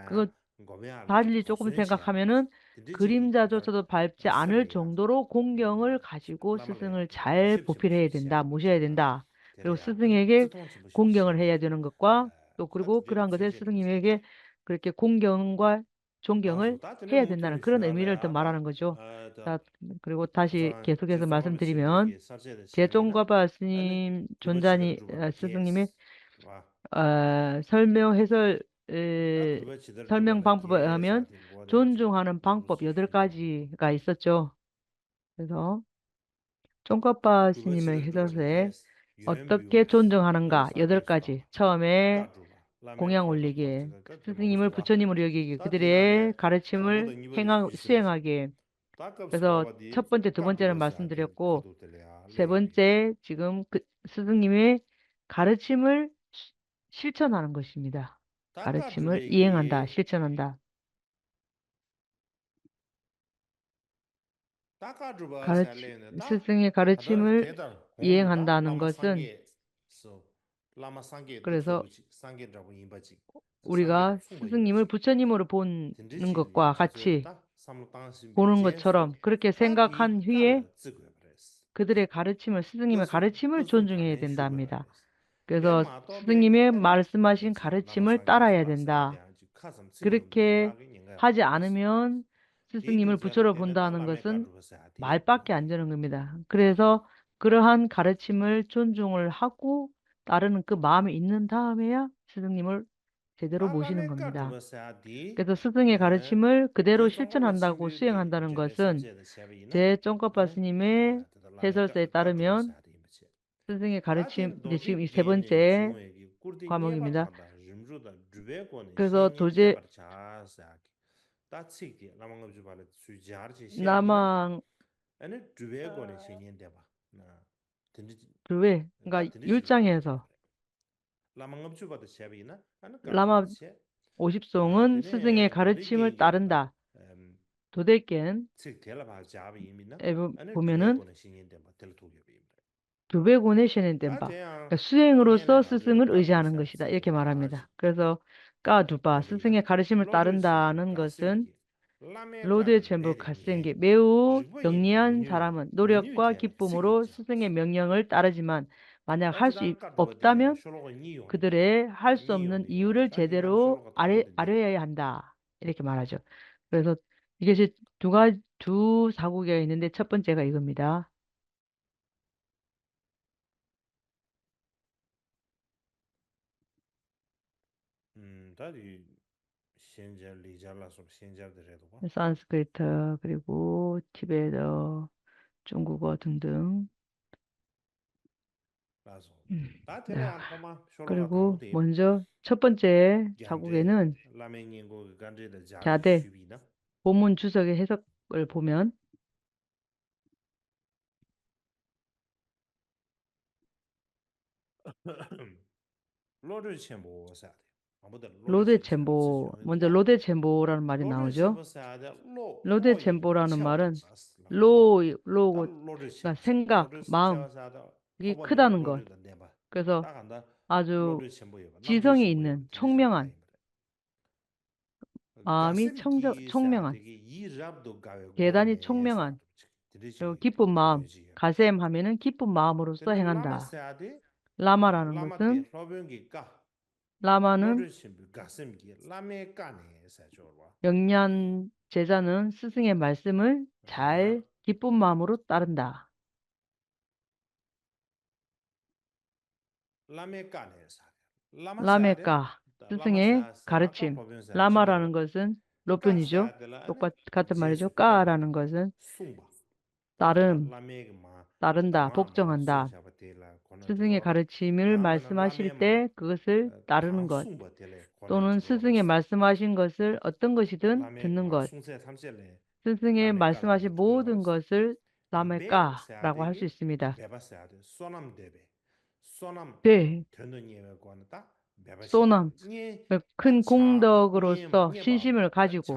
ཀི་ད་ལི་ཅོ་ཀོམ་སེང་ཀ་ཁ་མེ་ནོན། ཀི་རིམ་ཇ་ཅོ་ཅོ་དོ་བལ་ཅེ་ཨ་ནེར་ཇོང་དོ་རོ་ཁོང་གི་ཨང་ངར་ཁ་ཅིག་གོ་སི་སི་ངར་ཆ་ཡེ་བོ་ཕི་རེ་དེན་ད་མུ་ཤ་ཡེ་དེན་ད། རོ་སི་སི་ངེ་གེ་ཁོང་གི་ཨང་ངར་ཧེ་ཡ་དེ་ནང་གི་ཀ་ཏོ་ཀུར་གོ་ཀི་རང་གི་དེ་སི་སི་ངེ་གེ་ཀི་རེ་ཀེ་ཁོང་གི་ཨང་ངར་ཇོང་གི་ཨང་ངར་ཧེ་ཡ་དེན་ད་ན་ཀི་ར་ནེ་མི་རལ་དེ་མ་ར་རང་གི་ཇོ། ད་ཀུར་གོ་ད་ཤི་ཀེ་སུ་ཀེ་སུ་མ་སམ་དེ་རི་མེ་ཨོན། ཇེ་ཅོང་ཀ་པ་སི་ཇོན་ཇ་ནི་སི་སི་ངེ་མེ། ཨ་སལ་མེའོ་ཧེ་སལ། ཨེ་སལ་མེའོ་བང་པོ་པ་ཨ་མེན་ཅོན་ཇུང་ཧ་ནམ་བང་པོ་པ་ཡོ་དར་ཀ་ཇི་ག་ཡི་ས་ཅོ། དེ་དོ། ཅོང་ཀ་པ་སི་ཉི་མ་ཧེ་སལ་སེ། ཨོ་ཏོ་ཀེ་ཅོན་ཇུང་ཧ་ནམ་ག་ཡོ་དར་ཀ་ཇི་ཆོ་མེ། ཀོང་ཡང་འོ་ལི་གེ། སི་སི་ཉི་མར་བུ་ཆོ་ཉི་མར་ཡོ་གེ་གེ་ཀི་དི་རེ་ག་ར་ཆི་མར་ཧེ་ང་སུ་ཡ་ང་གེ། དེ་དོ་ཆབ་པོན་ཏེ་དུ་པོན་ཏེ་ར་མ་སུན་དི་རེ་ཀོ། སེ་པོན་ཏེ་ཅི་གམ་སི་སི་ཉི་མེ་ག་ར་ཆི་མར། ཤིལ་ཆ་ནང་གོ་ཤི་མི་ད། ག་ར་ཆི་མར་ཡེ་ང་ད་ཤིལ་ཆ་ནང་ད། ག་ར་ཆི་སི་སི་ངེ་ག་ར་ཆི་མར་ཡེ་ང་ད་ནང་གོ་སོན། ཀི་རེ་སོ། ཨུ་རི་ག་སི་སི་ཉི་མར་བུ་ཆ་ཉི་མར་བུན་ནང་གོ་ཀ་ཁ་ཆི། ཁོང་རང་གི་ཆོ་རོམ་ཀི་ར་ཀེ་སེང་ག་ཁན་ཧུ་ཡེ། ཀི་དི་རེ་ག་ར་ཆི་མར་སི་སི་ཉི་མར་ག་ར་ཆི་མར་ཅོན་ཇུང་ཡེ་དེན་ད་མི་ད། ཀི་དོ་སི་སི་ཉི་མེ་མར་སི་མ་ཤིན་ག་ར་ཆི་མར་ཏ་ར་ཡ་དེན་ད། ཀི་རི་ཁེ་ཧ་ཅི་ཨ་ནི་མེ་ཡོན། སི་སི་ཉི་མར་བུ་ཆོ་རོ་བུན་ད་ནང་གི་སོན། མལ་པ་ཀེ་ཨན་ཇོ་རང་གི་མི་ད། ཀི་རེ་སོ། ཀི་ར་ཧན་ག་ར་ཆི་མར་ཅོན་ཇུང་ལ་ཧ་ཀུ་ཏ་ར་ནང་གི་བ་མི་ཨིན་ནན་ད་མེ་ཡ་སི་སི་ཉི་མར། དེ་དེ་རུ་བུ་ཤི་ནང་གི་མི་ད། ཀི་དོ་སི་སི་ངེ་ག་ར་ཆི་མར་ཀི་དེ་རུ་ཤིལ་ཆ་ནང་ད་གོ་སུ་ཡ་ང་ད་རང་གོ་སོན། དེ་ཅོང་ཀ་པ་སི་ཉི་མེ་ཧེ་སལ་སེ་ཏ་ར་མེ་ཡོན། སི་སི་ངེ་ག་ར་ཆི་དེ་ཆི་མི་སེ་པོན་ཏེ་ཁ་མོ་གི་མི་ད། ཀི་དོ་དུ་ཅེ་ན་མང་། དུ་བེ་ག་ཡུལ་ཅང་ཡན་སོ། བླ་མ་འོ་ཞིབ་སོ་སྔོན་སི་སི་ངེ་ག་ར་ཆི་མར་ཏ་རན་ད། དུ་དེ་ཀེན། ཨེ་བུ་བུ་མེ་ནན། དུ་བེ་གུ་ནེ་ཤེ་ནེན་བསྟན་པ། སུ་ཡེ་ངུ་རུ་སོ་སི་སི་ངུར་ཨི་ཞ་ནང་གི་ཤི་ད་ཨེ་ཀེ་མ་ར་མི་ད། ཀེ་སོ། ཀ་དུ་པ་སི་སི་ངེ་ག་ར་ཆི་མར་ཏ་རན་ད་ནང་གི་སོན། བློ་གཏད་ཆེན་པོ་ཁ་སེང་གེ་매우 영리한 사람은 노력과 기쁨으로 스승의 명령을 따르지만 만약 할 수 없다면 그들의 할 수 없는 이유를 제대로 알아, 알아야 한다. 이렇게 말하죠. 그래서 이게 이제 두 가지, 두 사국이 있는데 첫 번째가 이겁니다. ད་དེ་ཤན་སྦྱར་ལེགས་སྦྱར་ལ་སོགས་ཤན་སྦྱར་དེ་རེད་འདུག་ག. Sanskrit 그리고 Tibet, 중국어 등등. ལགས་སོ། ད་དེ་ལ་ཡང་ཐོག་མ་ཤོ་ལོ་ཀ་དང་པོ་དེ། 그리고 먼저 첫 번째 사국에는 བླ་མའི་སྔས་མགོ་གི་དཀའ་འགྲེལ་དང་སྦྱར་ཏེ་ཞུས་པ་ཡིན་ན། 본문 주석의 해석을 보면 བློ་གྲོས་ཆེན་པོ་ཟེར་ཏེ། བློ་གཏད་ཆེན་པོ། 먼저 བློ་གཏད་ཆེན་པོ་라는 말이 나오죠. བློ་གཏད་ཆེན་པོ་라는 말은 བློ, བློ, 그 생각, 마음이 크다는 것. 그래서 아주 지성이 있는, 총명한, 마음이 청저, 총명한, 대단히 총명한, 그리고 기쁜 마음, 가세음 하면은 기쁜 마음으로서 행한다. 라마라는 것은, 라마는 영리한 제자는 스승의 말씀을 잘 기쁜 마음으로 따른다. བླ་མའི་བཀའ། 스승의 가르침. 라마라는 것은 སློབ་དཔོན་ནི་ཇོ། 똑같- 같은 말이죠. ཀ་라는 것은 따름, 따른다, 복종한다. 스승의 가르침을 말씀하실 때 그것을 따르는 것, 또는 스승의 말씀하신 것을 어떤 것이든 듣는 것. 스승의 말씀하신 모든 것을 라마의 까 라고 할 수 있습니다. 네. བསོད་ནམས། 큰 공덕으로서 신심을 가지고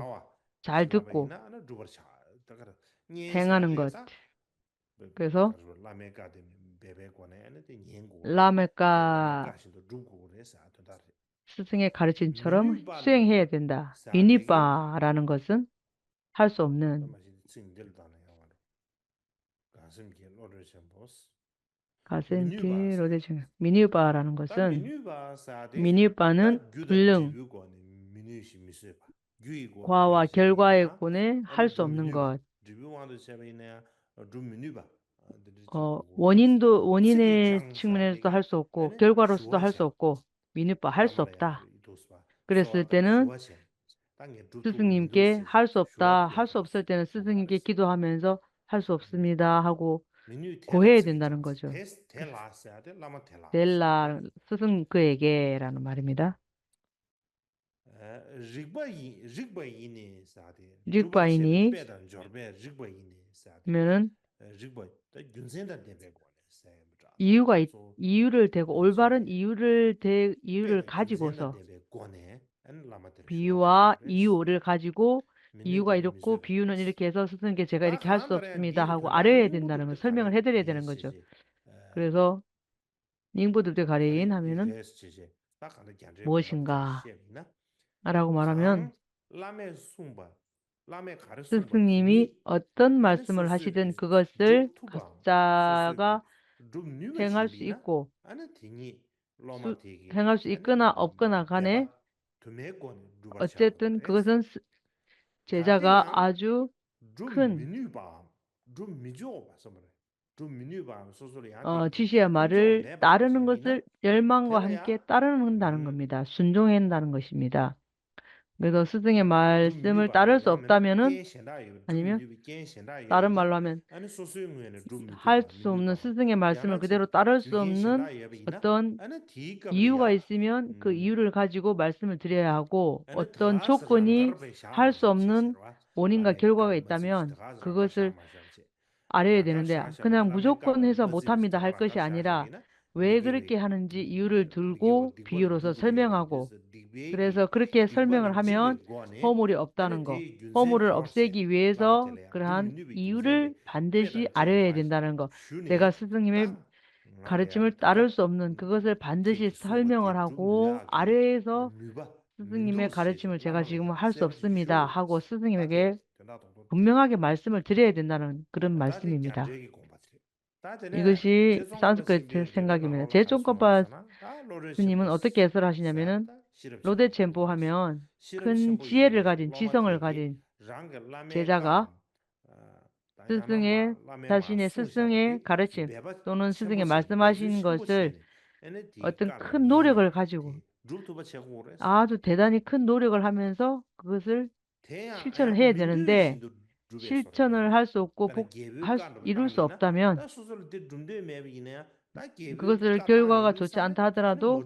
잘 듣고 행하는 것. 그래서 라마의 까, 스승의 가르침처럼 수행해야 된다. 비니빠라는 것은 할 수 없는. 가ܣܡ་̈ܟܝ་བློ་གྲོས་ཆེན་པོ། མི་ནུས་པ་ཟེར་ཏེ། མི་ནུས་པ་ཟེར་ཏེ། མི་ནུས་པ་ར་ནི་གོ་སོན། མི་ནུས་པ་ཟེར་ཏེ། མི་ནུས་པ་ནི་ད་རྒྱུ་དང་འབྲས་བུའི་སྒོ་ནས་མི་ནུས་ཤིང་མི་བཟོད་པ། རྒྱུ་ཡི་སྒོ་ནས་མི་བཟོད་པ། འགལ་བ་ཡི་སྒོ་ནས་ཧལ་སོ་མི་ནུས་ཀྱི། འབྲས་བུའི་དབང་དུ་བྱས་པ་ཡིན་ན་ཡང་སྒྲུབ་མི་ནུས་པ། འོ། 원인도, 원인의 측면에서도 할 수 없고, 결과로서도 할 수 없고, མི་ནུས་པ་ཧལ་སོ་མི་ནུས་པ། 그랬을 때는 스승님께 할 수 없다. 할 수 없을 때는 스승님께 기도하면서 할 수 없습니다 하고 구해야 된다는 거죠. དེ་ལ་སྲིད་ཟིན་ཀུན་ཡོད་ཀྱི་ར་ནི་མ་རེད་མི་ད། རིགས་པ་ཡིན་རིགས་པ་ཡིན་ནི་ཟེར་ཏེ། རིགས་པ་ཡིན་ནི། སྒྲུབ་པ་བྱེད་པའི་དཔེ་དང་འབྱོར་པས་རིགས་པ་ཡིན་ནི་ཟེར་ཏེ། མིན། རིགས་པ་ད་རྒྱུ་མཚན་དང་ལྡན་པའི་སྒོ་ནས་ཟེར་ཡིན་པ་འདྲ། 이유가 있- 이유를 대고 올바른 이유를 대 이유를 가지고서. རྒྱུ་མཚན་དང་ལྡན་པའི་སྒོ་ནས་ཨ་ནི་བླ་མ་དེ་ལ་ཞུ་བ་རེད། 비유와 이유를 가지고 이유가 이렇고 비유는 이렇게 해서 스승님께 제가 이렇게 할 수 없습니다 하고 알려야 된다는 거, 설명을 해드려야 되는 거죠. 그래서 སྙིང་པོ་སྒྲུབ་སྟེ་ག་རེ་ཡིན་ཧ་མིན་ནམ། 무엇인가? 라고 말하면 스승님이 어떤 말씀을 하시든 그것을 각자가 행할 수 있고 수, 행할 수 있거나 없거나 간에 어쨌든 그것은 스- 제자가 아주 큰 어, 지시의 말을 따르는 것을 열망과 함께 따르는다는 겁니다. 순종한다는 것입니다. 그래서 스승의 말씀을 따를 수 없다면은 아니면 다른 말로 하면 할 수 없는 스승의 말씀을 그대로 따를 수 없는 어떤 이유가 있으면 그 이유를 가지고 말씀을 드려야 하고 어떤 조건이 할 수 없는 원인과 결과가 있다면 그것을 알아야 되는데 그냥 무조건 해서 못합니다 할 것이 아니라 왜 그렇게 하는지 이유를 들고 비유로서 설명하고 그래서 그렇게 설명을 하면 허물이 없다는 거. 허물을 없애기 위해서 그러한 이유를 반드시 알아야 된다는 거. 제가 스승님의 가르침을 따를 수 없는 그것을 반드시 설명을 하고 알아서 스승님의 가르침을 제가 지금 할 수 없습니다 하고 스승님에게 분명하게 말씀을 드려야 된다는 그런 말씀입니다. 이것이 산스크리트 생각입니다. 제종과파 스님은 어떻게 해설하시냐면은, 로 대체부 하면 큰 지혜를 가진, 지성을 가진 제자가 스승의, 자신의 스승의 가르침 또는 스승의 말씀하신 것을 어떤 큰 노력을 가지고 아주 대단히 큰 노력을 하면서 그것을 실천을 해야 되는데, 실천을 할 수 없고 복, 할 수, 이룰 수 없다면 그것을 결과가 좋지 않다 하더라도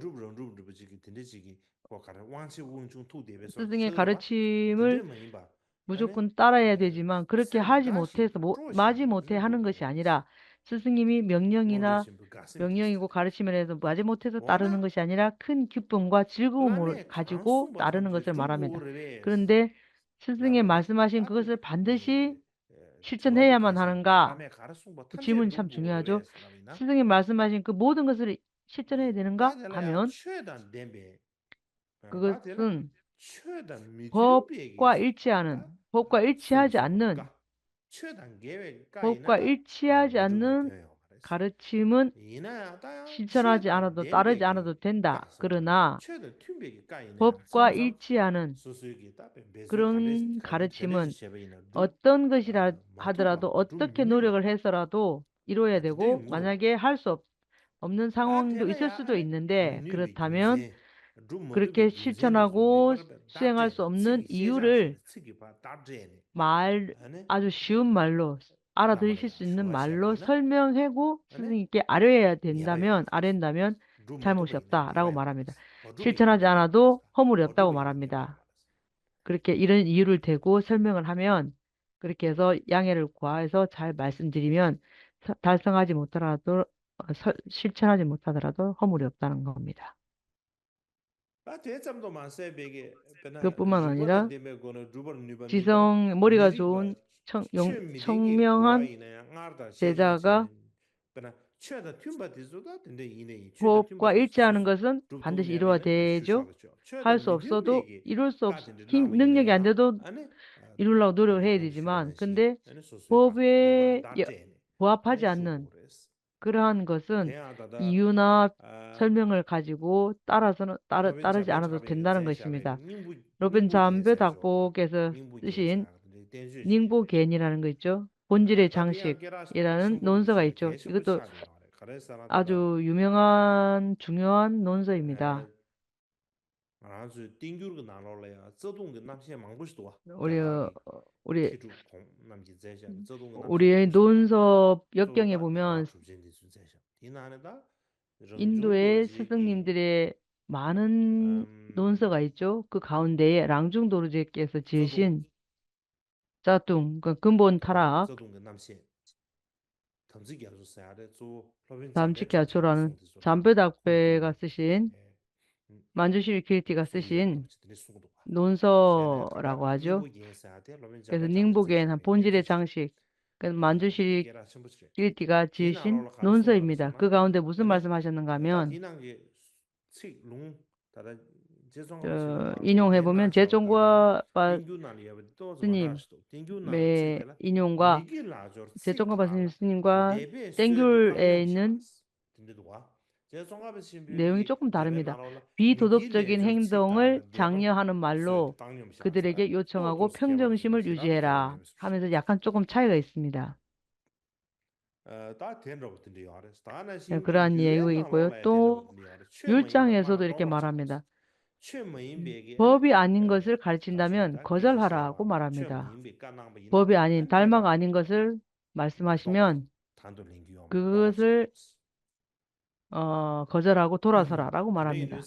스승의 가르침을 무조건 따라야 되지만, 그렇게 하지 못해서 뭐, 마지 못해 하는 것이 아니라, 스승님이 명령이나 명령이고 가르침에 대해서 마지 못해서 따르는 것이 아니라 큰 기쁨과 즐거움을 가지고 따르는 것을 말합니다. 그런데 스승의 말씀하신 그것을 반드시 실천해야만 하는가? 그 질문이 참 중요하죠. 스승이 말씀하신 그 모든 것을 실천해야 되는가 하면, 그것은 법과 일치하는, 법과 일치하지 않는, 법과 일치하지 않는 가르침은 실천하지 않아도, 따르지 않아도 된다. 그러나 법과 일치하는 그런 가르침은 어떤 것이라 하더라도, 어떻게 노력을 해서라도 이루어야 되고, 만약에 할 수 없, 없는 상황도 있을 수도 있는데, 그렇다면 그렇게 실천하고 수행할 수 없는 이유를 말, 아주 쉬운 말로, 알아들으실 수 있는 말로 설명하고 스승님께 아뢰어야 된다면, 아뢰는다면 잘못이 없다라고 말합니다. 실천하지 않아도 허물이 없다고 말합니다. 그렇게 이런 이유를 대고 설명을 하면, 그렇게 해서 양해를 구해서 잘 말씀드리면 서- 달성하지 못하더라도, 어, 서- 실천하지 못하더라도 허물이 없다는 겁니다. 그것뿐만 아니라 지성, 머리가 좋은 청, 용, 청명한 제자가 호흡과 일치하는 것은 반드시 이루어야 되죠. 할 수 없어도, 이룰 수 없, 힘, 능력이 안 돼도 이루려고 노력을 해야 되지만, 근데 호흡에 여- 부합하지 않는 그러한 것은 이유나 설명을 가지고 따라서는, 따르, 따르지 않아도 된다는 것입니다. 로빈 잠ܒ 탁ܦܘܟܣ 쓰신 닝ܒܘ ܓܢܝ 라는 거 있죠. 본질의 장식이라는 논서가 있죠. 이것도 아주 유명한, 중요한 논서입니다. ང་རང་ཚོའི་བསྟན་འགྱུར་གྱི་ནང་ལོགས་ལ་ཡང་རྩ་ལྟུང་གི་རྣམ་བཤད་མང་པོ་ཞིག་འདུག་བ། 우리, རྒྱ་གར་གྱི་ཨོ་རེད། མཁས་གྲུབ་ཁོང་རྣམས་ཀྱིས་མཛད་བཞག་པའི་རྩ་ལྟུང་གི་རྣམ་བཤད་མང་པོ་ཞིག་འདུག་བ། གྲུབ་ཆེན་དེ་ཚོས་མཛད་བཞག་པ། དེའི་ནང་ནས་ད་རང་བྱུང་རྡོ་རྗེ་སྐད་ཀྱི་ཨིན་རྡུ་ཡི་སི་སིང་ཉིམ་དི་རེ་མ་ནན་ཨམ་ནོན་ཟེར་བ་ཡི་ཅོ་ཀུ་ཁའུན་ཏེ་རང་བྱུང་རྡོ་རྗེ་སྐད་ཀྱི་རྩ་ལྟུང་རྩ་ལྟུང་གི་ཀུན་པོ་མཐའ་ར། རྩ་ལྟུང་གི་རྣམ་བཤད། དམ་ཚིག་རྒྱ་མཚོ་ཟེར་ཡ་རེད། གཙོ་བོ་སློབ་དཔོན་དམ་ཚིག་རྒྱ་མཚོ་རང་བྱམས་པའི་བདག་པོའི་ག་སི་ཤིན། མཉྫུ་ཤྲཱི་ཀིརྟི་ག་སི་ཤིན། ནོན་ཟེར་ར་གོ་ཨ་ཅོ། ཀེ་སི་སྙིང་པོ་རྒྱན་དང་སྤོན་ཇི་རེ་ཚང་ཞིག་ཀེ་སི་མཉྫུ་ཤྲཱི་ཀིརྟི་ག་ཇི་ཤིན་ནོན་ཟེར་ཡི་མི་ད་ཀུ་གའུན་ཏེ་བུ་སུ་མར་སི་མ་ཤ་ནང་ག་མེ་ཨོན། ཨིན་ཡོང་ཧེ་བོ་མེན་རྗེ་ཙོང་ཁ་པ་སི་ཉིམ་མེ་ཨིན་ཡོང་ག་རྗེ་ཙོང་ཁ་པ་སི་ཉིམ་སི་ཉིམ་ག་བསྟན་འགྱུར་ཨེ་ནན། 내용이 조금 다릅니다. 비도덕적인 행동을 장려하는 말로 그들에게 요청하고 평정심을 유지해라 하면서 약간 조금 차이가 있습니다. 그러한 이야기이고요. 또 율장에서도 이렇게 말합니다. 법이 아닌 것을 가르친다면 거절하라고 말합니다. 법이 아닌, 달마가 아닌 것을 말씀하시면 그것을 어, 거절하고 돌아서라라고 말합니다.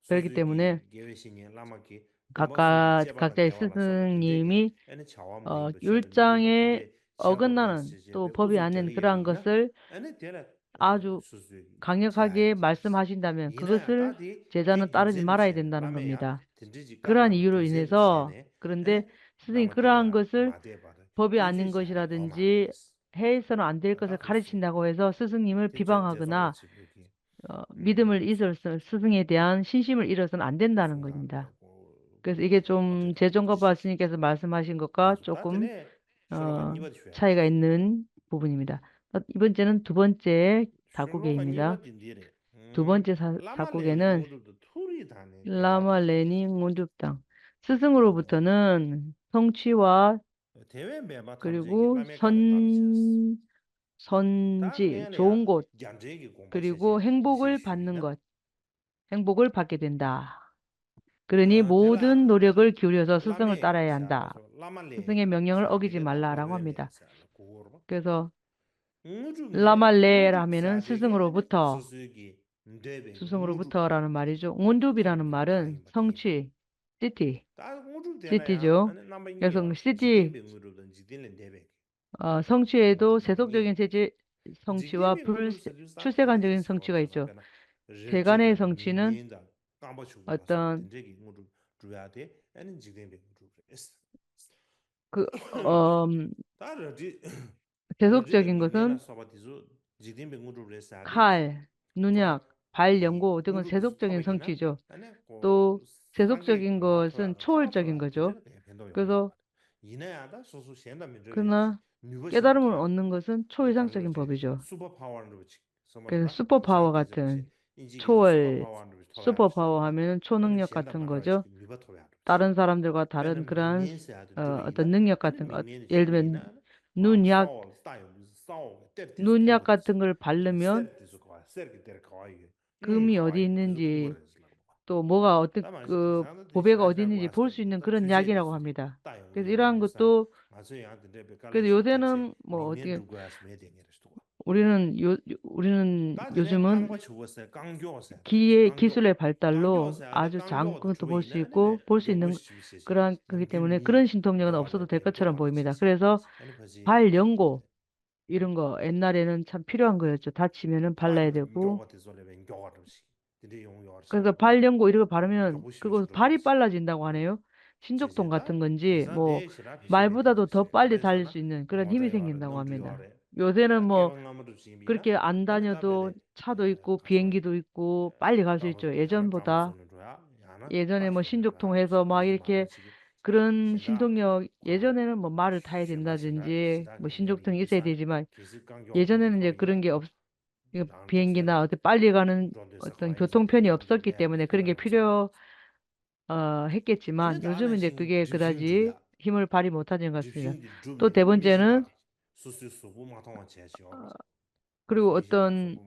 그렇기 때문에 각각, 각자의 스승님이 어, 율장에 어긋나는 또 법이 아닌 그러한 것을 아주 강력하게 말씀하신다면 그것을 제자는 따르지 말아야 된다는 겁니다. 그러한 이유로 인해서, 그런데 스승이 그러한 것을 법이 아닌 것이라든지 해서는 안 될 것을 가르친다고 해서 스승님을 비방하거나 어, 믿음을 잃어서, 스승에 대한 신심을 잃어서는 안 된다는 겁니다. 그래서 이게 좀 제종거파 스님께서 말씀하신 것과 조금 어, 차이가 있는 부분입니다. 이번 주는 두 번째 다국에입니다. 두 번째 사, 다국에는 라마 렌이 ܘܢܕܘܦ ܬܢ 스승으로부터는 성취와 그리고 선, 선지, 좋은 곳, 그리고 행복을 받는 것, 행복을 받게 된다. 그러니 모든 노력을 기울여서 스승을 따라야 한다. 스승의 명령을 어기지 말라라고 합니다. 그래서 라마 렌 하면은 스승으로부터, 스승으로부터라는 말이죠. ܘܢܕܘܦ ܬܢ이라는 말은 성취, 시티, 시티죠. 그래서 시티 어, 성취에도 세속적인 세계 성취와 불, 출세간적인 성취가 있죠. 세간의 성취는 어떤 그 어, 세속적인 것은 칼, 눈약, 발 연고 등은 세속적인 성취죠. 또 세속적인 것은 초월적인 거죠. 그래서 그러나 깨달음을 얻는 것은 초이상적인 법이죠. 그래서 슈퍼파워 같은 초월, 슈퍼파워 하면 초능력 같은 거죠. 다른 사람들과 다른 그러한 어, 어떤 능력 같은 것, 예를 들면 눈약, 눈약 같은 걸 바르면 금이 어디 있는지 또 뭐가 어떤 그 보배가 어디 있는지 볼 수 있는 그런 약이라고 합니다. 그래서 이러한 것도 그래서 요새는 뭐 어떻게 우리는 요 우리는 요즘은 기의 기술의 발달로 아주 작은 것도 볼 수 있고 볼 수 있는 그런 거기 때문에 그런 신통력은 없어도 될 것처럼 보입니다. 그래서 발 연고 이런 거 옛날에는 참 필요한 거였죠. 다치면은 발라야 되고. 그래서 발 연고 이런 거 바르면 그거 발이 빨라진다고 하네요. 신족통 같은 건지 뭐 말보다도 더 빨리 달릴 수 있는 그런 힘이 생긴다고 합니다. 요새는 뭐 그렇게 안 다녀도 차도 있고 비행기도 있고 빨리 갈 수 있죠. 예전보다 예전에 뭐 신족통 해서 막 이렇게 그런 신통력 예전에는 뭐 말을 타야 된다든지 뭐 신족통이 있어야 되지만 예전에는 이제 그런 게 없, 이거 비행기나 어떤 빨리 가는 어떤 교통편이 없었기 때문에 그런 게 필요 어, 했겠지만 요즘은 이제 그게 그다지 힘을 발휘 못하는 것 같습니다. 또 네 번째는 어, 그리고 어떤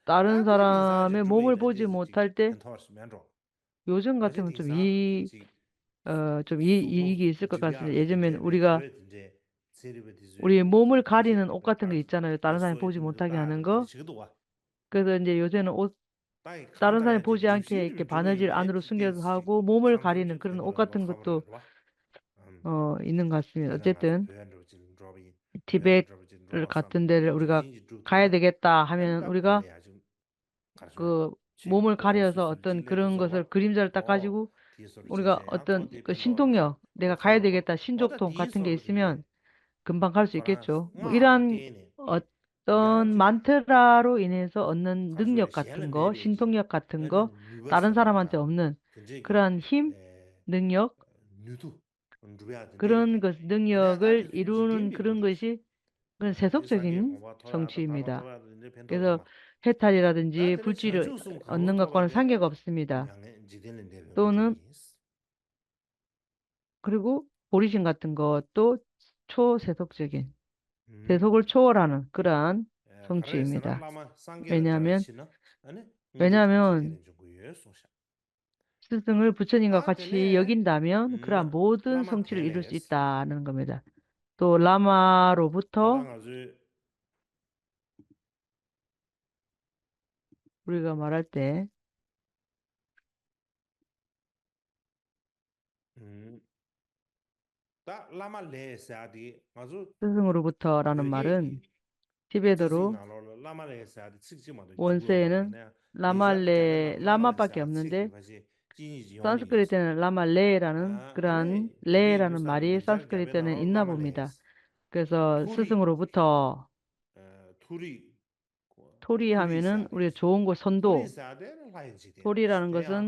다른 사람의 몸을 보지 못할 때 요즘 같으면 좀 이, 어, 좀 이, 이익이 있을 것 같습니다. 예전에는 우리가 우리 몸을 가리는 옷 같은 거 있잖아요. 다른 사람이 보지 못하게 하는 거. 그래서 이제 요새는 옷 다른 사람이 보지 않게 이렇게 바느질 안으로 숨겨서 하고 몸을 가리는 그런 옷 같은 것도 어, 있는 것 같습니다. 어쨌든 티베트를 같은 데를 우리가 가야 되겠다 하면 우리가 그 몸을 가려서 어떤 그런 것을 그림자를 딱 가지고 우리가 어떤 그 신통력 내가 가야 되겠다 신족통 같은 게 있으면 금방 갈 수 있겠죠. 뭐 이러한 어떤 만트라로 인해서 얻는 능력 같은 거, 신통력 같은 거, 다른 사람한테 없는 그러한 힘, 능력, 그런 것, 능력을 이루는 그런 것이 그건 세속적인 성취입니다. 그래서 해탈이라든지 불지를 얻는 것과는 상계가 없습니다. 또는 그리고 보리신 같은 것도 초세속적인 세속을 초월하는 그러한 성취입니다. 왜냐하면 왜냐하면 스승을 부처님과 같이 여긴다면 그러한 모든 성취를 이룰 수 있다는 겁니다. 또 라마로부터 우리가 말할 때 ད་བླ་མ་ལས་ཟེར་ཡ་དེ་ང་ཚོ་སྲིད་གསུམ་རུ་བུ་ཐོ་ར་ནི་མ་རུན། ཊི་བེ་ཏོ་རུ་བོན་སའི་ནི་བླ་མ་ལས་བླ་མ་པ་གི་ཨམ་ནི་དེ། སཾ་སྐྲི་ཏ་ནི་བླ་མ་ལས་ར་ནི་ཀྲན་ལས་ར་ནི་མ་རེད། སཾ་སྐྲི་ཏ་ནི་ཨིན་ན་བུ་མི་ད། ཀེ་སོ་སྲིད་གསུམ་རུ་བུ་ཐོ། མཐོ་རིས་ཧ་མེད་ནི་འུ་རེ་བྱོང་གོ་སོན་དོ། མཐོ་རིས་རང་གོ་སོན།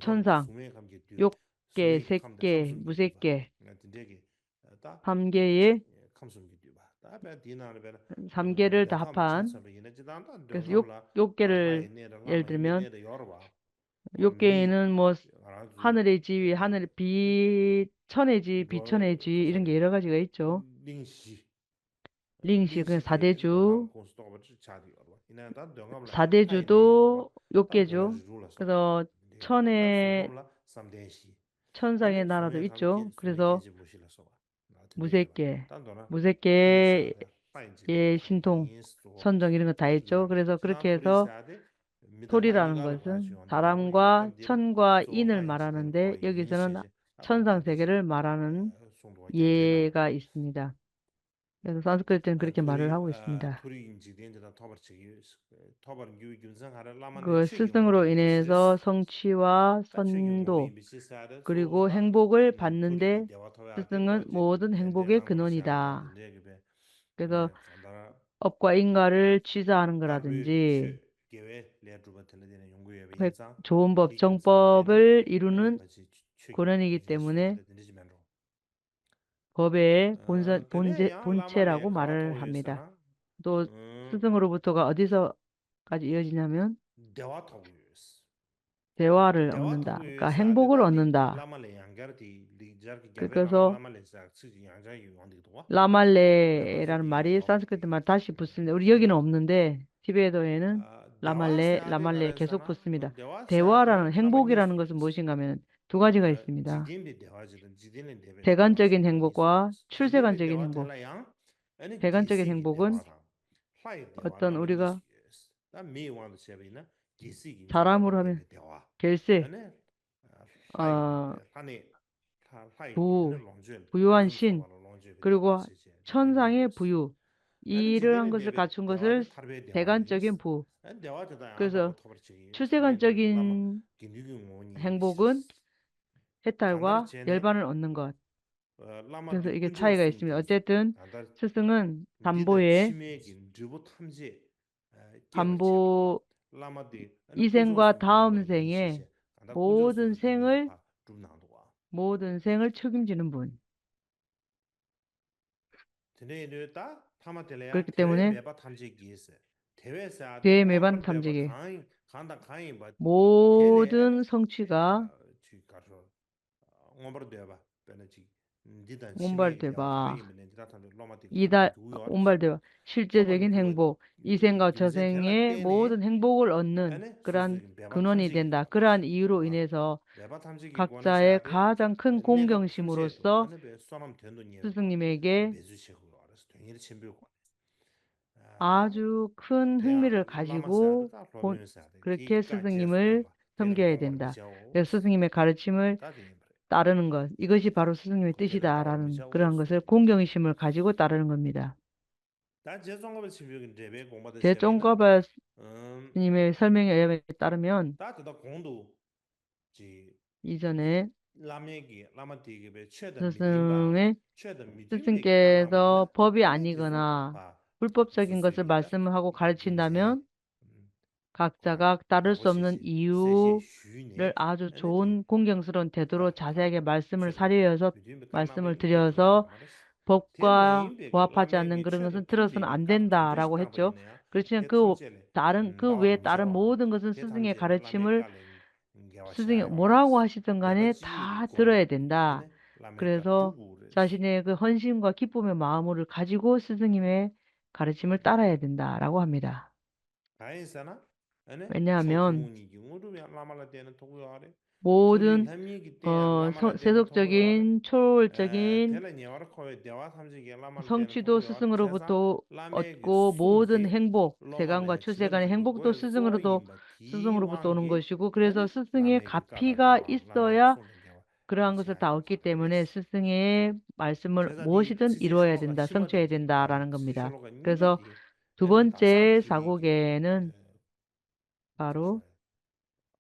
ཆོན་ཚང་། གཡོག་གེ་སེ་གེ་མུ་སེ་གེ་ཧམ་གེ་ཡེ། ཧམ་གེ་རེ་ད་ཧ་ཕན། གེ་སེ་གཡོག་གེ་རེ་ཡལ་དེ་མེད། གཡོག་གེ་ཡིན་ནི་མོ། ཧ་ནི་རེ་ཅི་བི་ཧ་ནི་རེ་བི། ཆོ་ནེ་ཅི་བི་ཆོ་ནེ་ཅི་ཨི་རང་གེ་ར་ག་ཅི་ག་ཡི་ཅོ། གླིང་བཞི་གི་ས་དེ་ཅུ། ས་དེ་ཅུ་དུ་གཡོག་གེ་ཅུ། ཀི་དོ་ཆོ་ནེ་ཆོན་ཚང་གི་ནང་ལ་དུ་ཨི་ཅུ། ཀི་རེ་སོ། མུ་ཟེ་ཀེ། མུ་ཟེ་ཀེ་ཡེ་ཤིན་ཐུང་། ཆོན་ཚང་གི་རིང་ད་ཨི་ཅུ། ཀི་རེ་སོ། ཀི་རེ་ཁེ་སོ། མཐོ་རིས་རང་གོ་སོན། ཐ་རམ་གོ་ཆོན་གོ་ཨི་ནར་མ་ར་ནན་དེ་ཡོ་གི་སོན་ན་ཆོན་ཚང་ཟེ་གེ་རེ་མ་ར་ནན་ཡེ་ག་ཨི་སི་མི་ད། ཡང་སང་སྐྲྀ་ཏ་ཡང་ཀྲྀ་ཏ་མ་ར་ཧ་གོ་ཨི་སི་མི་ད། གོ་སི་སང་རོ་ཨི་ནེ་སོ་སོང་ཆི་བ་སོན་དོ། ཀི་རི་གོ་ཧེང་པོ་གོ་ཕན་ནན་དེ་སི་སང་མོ་དོན་ཧེང་པོ་གེ་ཀི་ནོ་ནི་ད། ཀི་དོ་ཨོབ་ཀ་ཨིང་ག་རེ་ཆི་ས་ཨང་ག་ར་དན་ཇི། ཁོས་ཇོ་བོ་བབ་ཅོང་པོ་བེར་ཨི་རུ་ནུན་ཁོ་ན་ནི་གི་ཏེ་མོ་ནེ། བོ་བེ་བུན་ཆེ་བུན་ཆེ་བུན་ཆེ་ར་གོ་མ་ར་ཧ་མེ་ད། དོ་སི་སང་རོ་བུ་ཐོ་ག་ཨ་དི་སོ་ག་ཅི་ཡོ་ཇི་ན་མེ་ཡོན། བདེ་བ་ཐོབ་ཀྱི་ཡོད། བདེ་བ་རེ་ཨོ་ནན་ད་ག་ཧེང་པོ་གོ་རོ་ནན་ད། ཀི་ཀི་སོ། བླ་མ་ལེ་ར་མ་རི་སང་སྐྲྀ་ཏ་མ་ད་ཤི་བུ་སི་ནི་འུར་ཡོ་གི་ནོ་ཨོམ་ནན་དེ་ཐི་བེ་དོ་ཡེ་ནི། བླ་མ་ལེ་བླ་མ་ལེ་ཁེ་སོ་བུ་སི་མི་ད། བདེ་བ་རང་ཧེང་པོ་གི་རང་གོ་སི་མོ་ཤིང་ག་མེ་ཡོན་དུ་ག་ཅི་ག་ཨི་སི་མི་ད། འཇིག་རྟེན་པའི་བདེ་བ་ཇི་ལྟར་འཇིག་རྟེན་ལས་འདས་པའི་ཚེ་གང་ཅག་གི་ཧེང་པོ་གོ་ཆུ་ཚེ་གང་ཅག་གི་ཧེང་པོ། ཚེ་གང་ཅག་གི་ཧེང་པོ་གོ་ཨོ་ཏོན་ཨུ་རི་ག་ད་མིའི་དབང་དུ་བྱས་པ་ཡིན་ན་རྒྱལ་སྲིད་ཀྱི་ས་ར་མུ་ར་མེ་བདེ་བ། རྒྱལ་སྲིད། ཨ་བུ་ཡུ་ཨན་ཤིན་ཀི་རི་གོ་ཆོན་ཚང་ངའི་བུ་ཡུ། ཨི་རང་གོ་སི་ག་ཆུང་གོ་སི་ཚེ་གང་ཅག་གི་བུ། ཀི་སོ་ཆུ་ཚེ་གང་ཅག་གི་ཧེང་པོ་གོ་ཧེ་ཐར་བ་ཡལ་པ་ནོ་ཨོ་ནན་གོ། ཀི་སོ་ཨི་གེ་ཚ་ཡི་ག་ཨི་སི་མི་ཨོ་ཅེ་ཏུན་སི་སི་ངན་དམ་པོ་ཡེ། དམ་པོ་ཡི་སེང་ག་ཐའོམ་སེ་ངེ་བོ་དུན་སེང་ངལ་བོ་དུན་སེང་ངལ་ཆོ་གིམ་ཅི་ནུམ་བུན། ཀི་ཀི་ཏེ་མོ་ནེ་དེ་མེད་པ་ཐམས་ཅད་ཀྱི་བོ་དུན་སོང་ཆུ་ག་མངོན་པར་འདོད་པ། ཡི་དྭགས་མངོན་པར་འདོད་པ། ཤེས་བྱ་ཟེར་མཁན་ཧེང་པོ། ཡི་སེང་ག་ཆོ་སེང་ངེ་བོ་དུན་ཧེང་པོ་གོ་ཨོ་ནན་ཀི་རན་ཀུ་ནོ་ནི་དན་ད་ཀི་རན་ཨི་རོ་ཨི་ནེ་སོ། ཁག་ཅག་ཡེ་ག་ཅང་ཁུན་ཀུང་གྱང་ཤི་མུ་རོ་སོ། སི་སི་ངི་མེ་གེ་ཨ་ཇུ་ཁུན་ཧིང་མི་ར་ཁ་ཞི་གོ་ཁོ་ཀྲེ་ཁེ་སི་སི་ངི་མེ་ཐོམ་གེ་ཡེ་དན་ད། ཡེ་སི་སི་ངི་མེ་ག་ར་ཆི་མེ་ཏ་ར་ནང་ག་ཨི་ག་ཞི་བ་རོ་སི་སི་ངི་མེ་ཏི་ཤི་ཏ་ར་ནང་ཀི་རང་ག་སེ་ཀུང་གྱང་ཤི་མེ་ཁ་ཞི་གོ་ཏ་ར་ནང་ག་མི་ད། ད་རྗེ་ཙོང་ཁ་པ་ཆེན་པོའི་གི་འགྲེལ་པའི་དགོངས་པ་དེ་རྗེ་ཙོང་ཁ་པ་ཉི་མའི་སར་མིང་ཨེ་བའི་ལྟར་མིན། ད་དེ་དག་གོང་དུ་ཅི་ཡིད་ཅན་ནས། བླ་མའི་གི་བླ་མ་དེ་གི་བའི་ཆོས་དང་མི་མཐུན་པ། ཆོས་དང་མི་མཐུན་པའི་གི་བླ་མ་ཡིན་ན། བུལ་པོབ་ཅག་གིན་གོ་སི་བར་སེམས་ཧ་གོ་གར་ཕྱིན་ད་མིན། ཁག་ཅག་ཁག་ཏ་རུ་སོམ་ནན་ཡིའུ་རེར་ཨ་ཅོ་ཆོ་བོན་ཀུང་གྱང་སི་རོན་ཐེ་ཏུ་རོ་ཆ་སའི་གེ་བར་སིམ་ར་ས་རེ་ཡོ་སོ། བར་སིམ་ར་ཐི་རེ་ཡོ་སོ། བོབ་ཀ་བ་ཕ་ཅ་ནང་གི་རིང་སོ་ཐི་རོ་སོན་ཨན་དན་ད་ར་གོ་ཧེ་ཅོ། ཀི་ཆེན་ཀི་ད་རང་ཀི་བེ་ད་རང་མོ་དང་གི་སོན་སི་སི་ངེ་ག་ར་ཆི་མུར། སི་སི་ངེ་མོ་ར་གོ་ཧ་ཤི་ཙང་ག་ནེ་ད་ཐི་རོ་ཡེ་དན་ད། ཀི་རེ་སོ། ཅ་ཤི་ནེ་གི་ཧོན་ཤིན་གོ་ཁི་པུ་མེ་མ་མུར་ཁ་ཅི་གོ་སི་སི་ངེ་མེ་ག་ར་ཆི་མུར་ད་ར་ཡེ་དན་ད་ར་གོ་ཧ་མི་ད། གང་ཡིན་ཟེར་ན། ཨ་ནི། ཨེ་ཉ་མེ་ཡོན། བོ་དུན། ཨ་སོ་སེ་སོག་ཅོ་གིན་ཆོར་བོལ་ཅོ་གིན། སོང་ཆུ་དོ་སི་སི་ང་རོ་བུ་དོ་ཨོ་ཀོ་བོ་དུན་ཧེང་པོ་སེ་གང་ག་ཆུ་སེ་གང་ཧེང་པོ་དོ་སི་སི་ང་རོ་དོ་སི་སི་ང་རོ་བུ་དོ་ནང་གོ་ཞུ་གོ་ཀི་རེ་སོ་སི་སི་ངེ་ཁ་ཕི་ག་ཨི་སོ་ཡ། ཀི་རང་གི་སོ་ད་ཨོ་ཀི་ཏེ་མོ་ནེ་སི་སི་ངེ་བར་སི་མོ་བོ་ཤི་དུན་ཨི་རོ་ཡ་དན་ད་སང་ཆོ་ཡ་དན་ད་ར་ནང་གི་མི་ད་ཀི་རེ་སོ། དུ་བོན་ཅེ་ས་གོ་གེ་ནན། བ་རོ།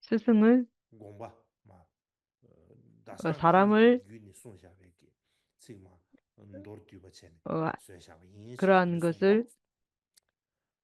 སི་སི་ངུལ། ས་ར་མུལ། ཁི་རང་གི་སུལ།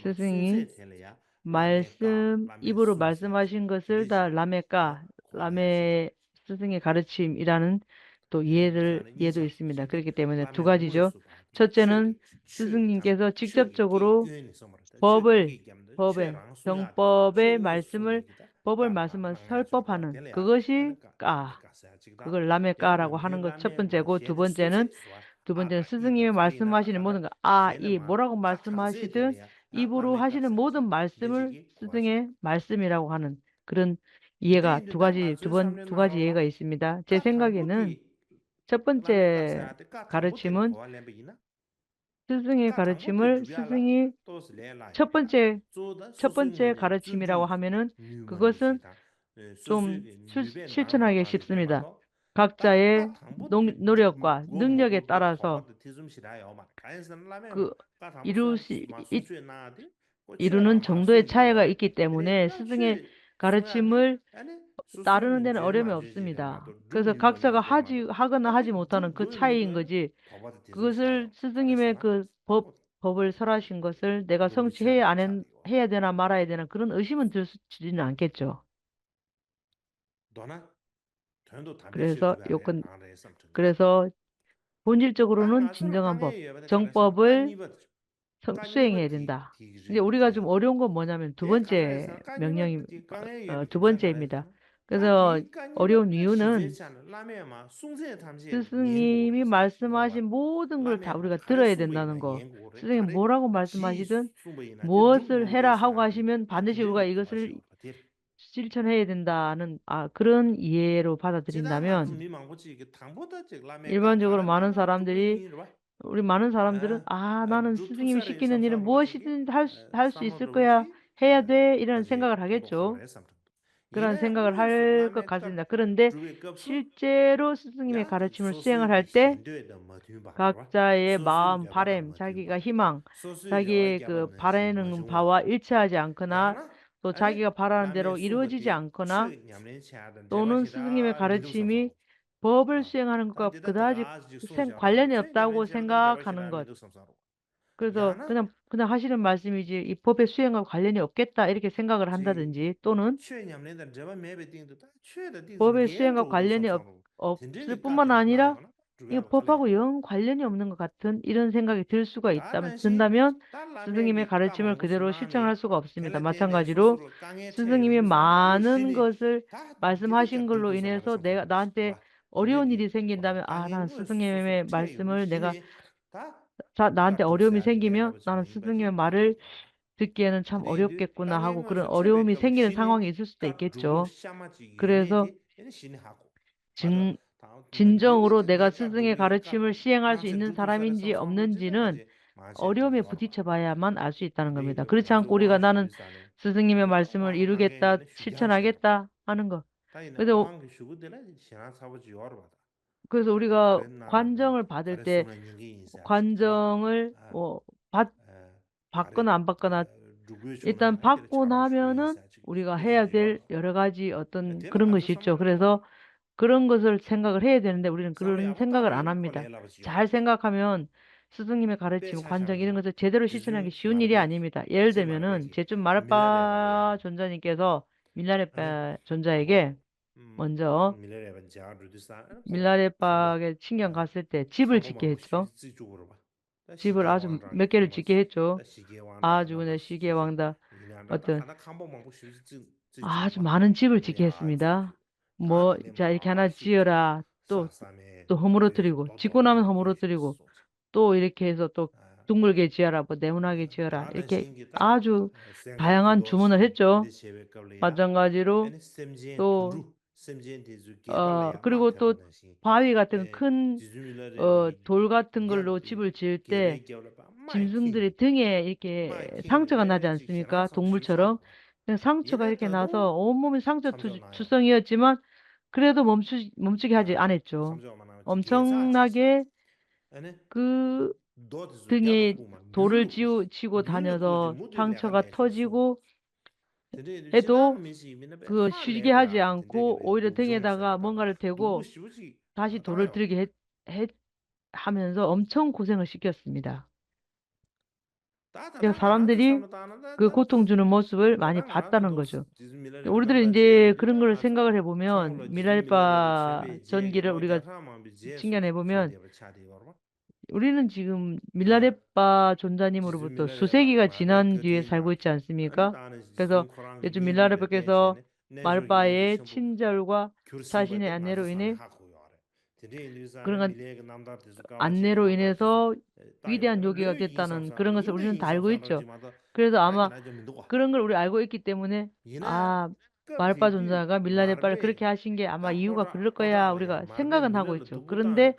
སྲིད་ཟིང་གིས་མར་སེམས་ཨི་བོ་རུ་མར་སེམས་མ་བྱིན་གོ་ཟེར་ད་བླ་མའི་བཀའ། བླ་མའི་སྲིད་ཟིང་གི་ག་རེ་བྱིན་ཨི་ར་ནན་ཏོ་ཡེ་རུ་ཡེ་དུ་ཨི་སི་མི་ད་ཁིར་གི་ཏེ་མོ་ནེ་ཐུ་ག་ཇི་ཇོ། ཆོ་ཅེ་ནན་སྲིད་ཟིང་གི་ཀེ་ཟོ་ཅིག་ཅབ་ཅོ་གུ་རུ་བོ་བེ་བོ་བེ་ཡང་བོ་བེ་མར་སེམས་བོ་བེ་མར་སེམས་སལ་པོ་ཕ་ནན་གི་གོ་ཤི་ཀ། ཁོ་གི་བླ་མའི་བཀའ་ར་གོ་ཧ་ནང་གི་ཆབ་བོན་ཅེ་གོ་དུ་བོན་ཅེ་ནན། དུ་བོན་ཅེ་ནན་སྲིད་ཟིང་ངེ་མར་སེམས་མ་ཤི་ནི་མོ་དང་གི་ཨ་ཨི་བོ་ར་གོ་མར་སེམས་མ་ཤི་དུ་ཨི་བོ་རུ་ཧ་ཤི་ནི་མོ་དང་མར་སེམས་སྲིད་ཟིང་ངེ་མར་སེམས་མི་ར་གོ་ཧ་ནན་ཀི་རིན་ཡེ་ག་དུ་ག་ཅི་དུ་བོན་དུ་ག་ཅི་ཡེ་ག་ཨི་སི་མི་ད་ཅེ་སེང་ག་གི་ནན། ཆབ་བོན་ཅེ་ག་ར་ཆི་མོན། སྲིད་ཟིང་ངེ་ག་ར་ཆི་མོན་སྲིད་ཟིང་ངེ་ཆབ་བོན་ཅེ་ཆབ་བོན་ཅེ་ག་ར་ཆི་མི་ར་གོ་ཧ་མེ་ནན་གི་གོ་སོན། ཅུམ་ཆུ་ཆུ་ཆུ་ན་གེ་ཞིབ་སི་མི་ད་ཁག་ཅ་ཡེ་ནུང་ནུར་ཡོག་པ་ནུང་ཉོ་གེ་ཏ་ར་སོ་གི་ཨི་རུ་སི་ཨི་ཨི་རུ་ནུན་ཆུང་དོའི་ཆ་ཡ་ག་ཨི་ཀི་ཏེ་མོ་ནེ་སྲིད་ཟིང་ངེ་ག་ར་ཆི་མོལ་ཏ་རུ་ནུན་ཏེ་ན་ཨོ་རེ་མེ་ཨོབ་སི་མི་ད་གི་སོ་ཁག་ཅ་ག་ཧ་ཅི་ཧ་ག་ན་ཧ་ཅི་མོ་ཏ་ན་གི་ཆ་ཡིན་གི་ཅི་གི་སོ་སྲིད་ཟིང་ངེ་མེ་གི་བོ་བོ་བོལ་སོ་ར་ཤིང་གོ་སོལ་དེ་ག་སོང་ཆེ་ཨ་ནན་ཧེ་ཡ་དེ་ན་མ་ར་ཡ་དེ་ན་ཀི་རུན་ཨུ་ཤི་མན་ཚུལ་སུ་ཆི་ནང་སྐད་ཅོ། ཀི་རེ་སོ་ཡོ་ཀན་ཀི་རེ་སོ་ཧུན་ཇིར་ཅོ་ཀི་རུ་ནུན་ཆིན་ཅང་ཨམ་པོ་ཅང་པོ་བོལ་སོ་སོས་ངེ་དེ་ད་ནི་ཨུ་རི་ག་ཅུམ་ཨོ་རི་ཡོང་གོ་མོ་ཉ་མེན་དུ་བོན་ཅེ་མྱང་མྱང་དུ་བོན་ཅེ་མི་ད། 그래서 어려운 이유는 스승님이 말씀하신 모든 걸 다 우리가 들어야 된다는 거. 스승이 뭐라고 말씀하시든 무엇을 해라 하고 하시면 반드시 우리가 이것을 실천해야 된다는 아, 그런 이해로 받아들인다면 일반적으로 많은 사람들이 우리 많은 사람들은 아, 나는 스승님이 시키는 일은 무엇이든 할 수, 할 수 있을 거야. 해야 돼. 이런 생각을 하겠죠. 그런 생각을 할 것 같습니다. 그런데 실제로 스승님의 가르침을 수행을 할 때 각자의 마음, 바램, 자기가 희망, 자기의 그 바라는 바와 일치하지 않거나 또 자기가 바라는 대로 이루어지지 않거나 또는 스승님의 가르침이 법을 수행하는 것과 그다지 생- 관련이 없다고 생각하는 것. 그래서 그냥 그냥 하시는 말씀이지 이 법의 수행과 관련이 없겠다 이렇게 생각을 한다든지 또는 법의 수행과 관련이 없, 없을 뿐만 아니라 이 법하고 영 관련이 없는 것 같은 이런 생각이 들 수가 있다면 든다면 스승님의 가르침을 그대로 실천할 수가 없습니다. 마찬가지로 스승님이 많은 것을 말씀하신 걸로 인해서 내가 나한테 어려운 일이 생긴다면 아, 난 스승님의 말씀을 내가 자, 나한테 어려움이 생기면 나는 스승님의 말을 듣기에는 참 어렵겠구나 하고 그런 어려움이 생기는 상황이 있을 수도 있겠죠. 그래서 진, 진정으로 내가 스승의 가르침을 시행할 수 있는 사람인지 없는지는 어려움에 부딪혀 봐야만 알 수 있다는 겁니다. 그렇지 않고 우리가 나는 스승님의 말씀을 이루겠다, 실천하겠다 하는 거. 그래서 그래서 우리가 관정을 받을 때 관정을 뭐 받, 받거나 안 받거나 일단 받고 나면은 우리가 해야 될 여러 가지 어떤 그런 것이 있죠. 그래서 그런 것을 생각을 해야 되는데 우리는 그런 생각을 안 합니다. 잘 생각하면 스승님의 가르침, 관정 이런 것을 제대로 실천하기 쉬운 일이 아닙니다. 예를 들면은 제주 마르빠 존자님께서 밀라레빠 존자에게 먼저 밀라레빠에게 친정 갔을 때 집을 짓게 했죠. 집을 아주 몇 개를 짓게 했죠. 아주 그냥 시계왕다 어떤 아주 많은 집을 짓게 했습니다. 뭐, 자, 이렇게 하나 지어라. 또, 또 허물어뜨리고, 짓고 나면 허물어뜨리고, 또 이렇게 해서 또 둥글게 지어라, 뭐, 네모나게 지어라. 이렇게 아주 다양한 주문을 했죠. 마찬가지로 또, 어, 그리고 또 바위 같은 큰, 어, 돌 같은 걸로 집을 지을 때, 짐승들이 등에 이렇게 상처가 나지 않습니까? 동물처럼. 상처가 이렇게 나서 온몸이 상처 투, 투성이었지만, 그래도 멈추, 멈추게 하지 않았죠. 엄청나게 그 등에 돌을 지, 치고 다녀서 상처가 터지고 해도 그 쉬게 하지 않고 오히려 등에다가 뭔가를 대고 다시 돌을 들게 했, 했, 하면서 엄청 고생을 시켰습니다. 그래서 사람들이 그 고통 주는 모습을 많이 봤다는 거죠. 우리들은 이제 그런 걸 생각을 해보면, 미랄바 전기를 우리가 직면해 보면, 우리는 지금 밀라레빠 존자님으로부터 수세기가 지난 뒤에 살고 있지 않습니까? 그래서 요즘 밀라레빠께서 말바의 친절과 자신의 안내로 인해 그런 안내로 인해서 위대한 요기가 됐다는 그런 것을 우리는 다 알고 있죠. 그래서 아마 그런 걸 우리 알고 있기 때문에 아, 말바 존자가 밀라레빠를 그렇게 하신 게 아마 이유가 그럴 거야 우리가 생각은 하고 있죠. 그런데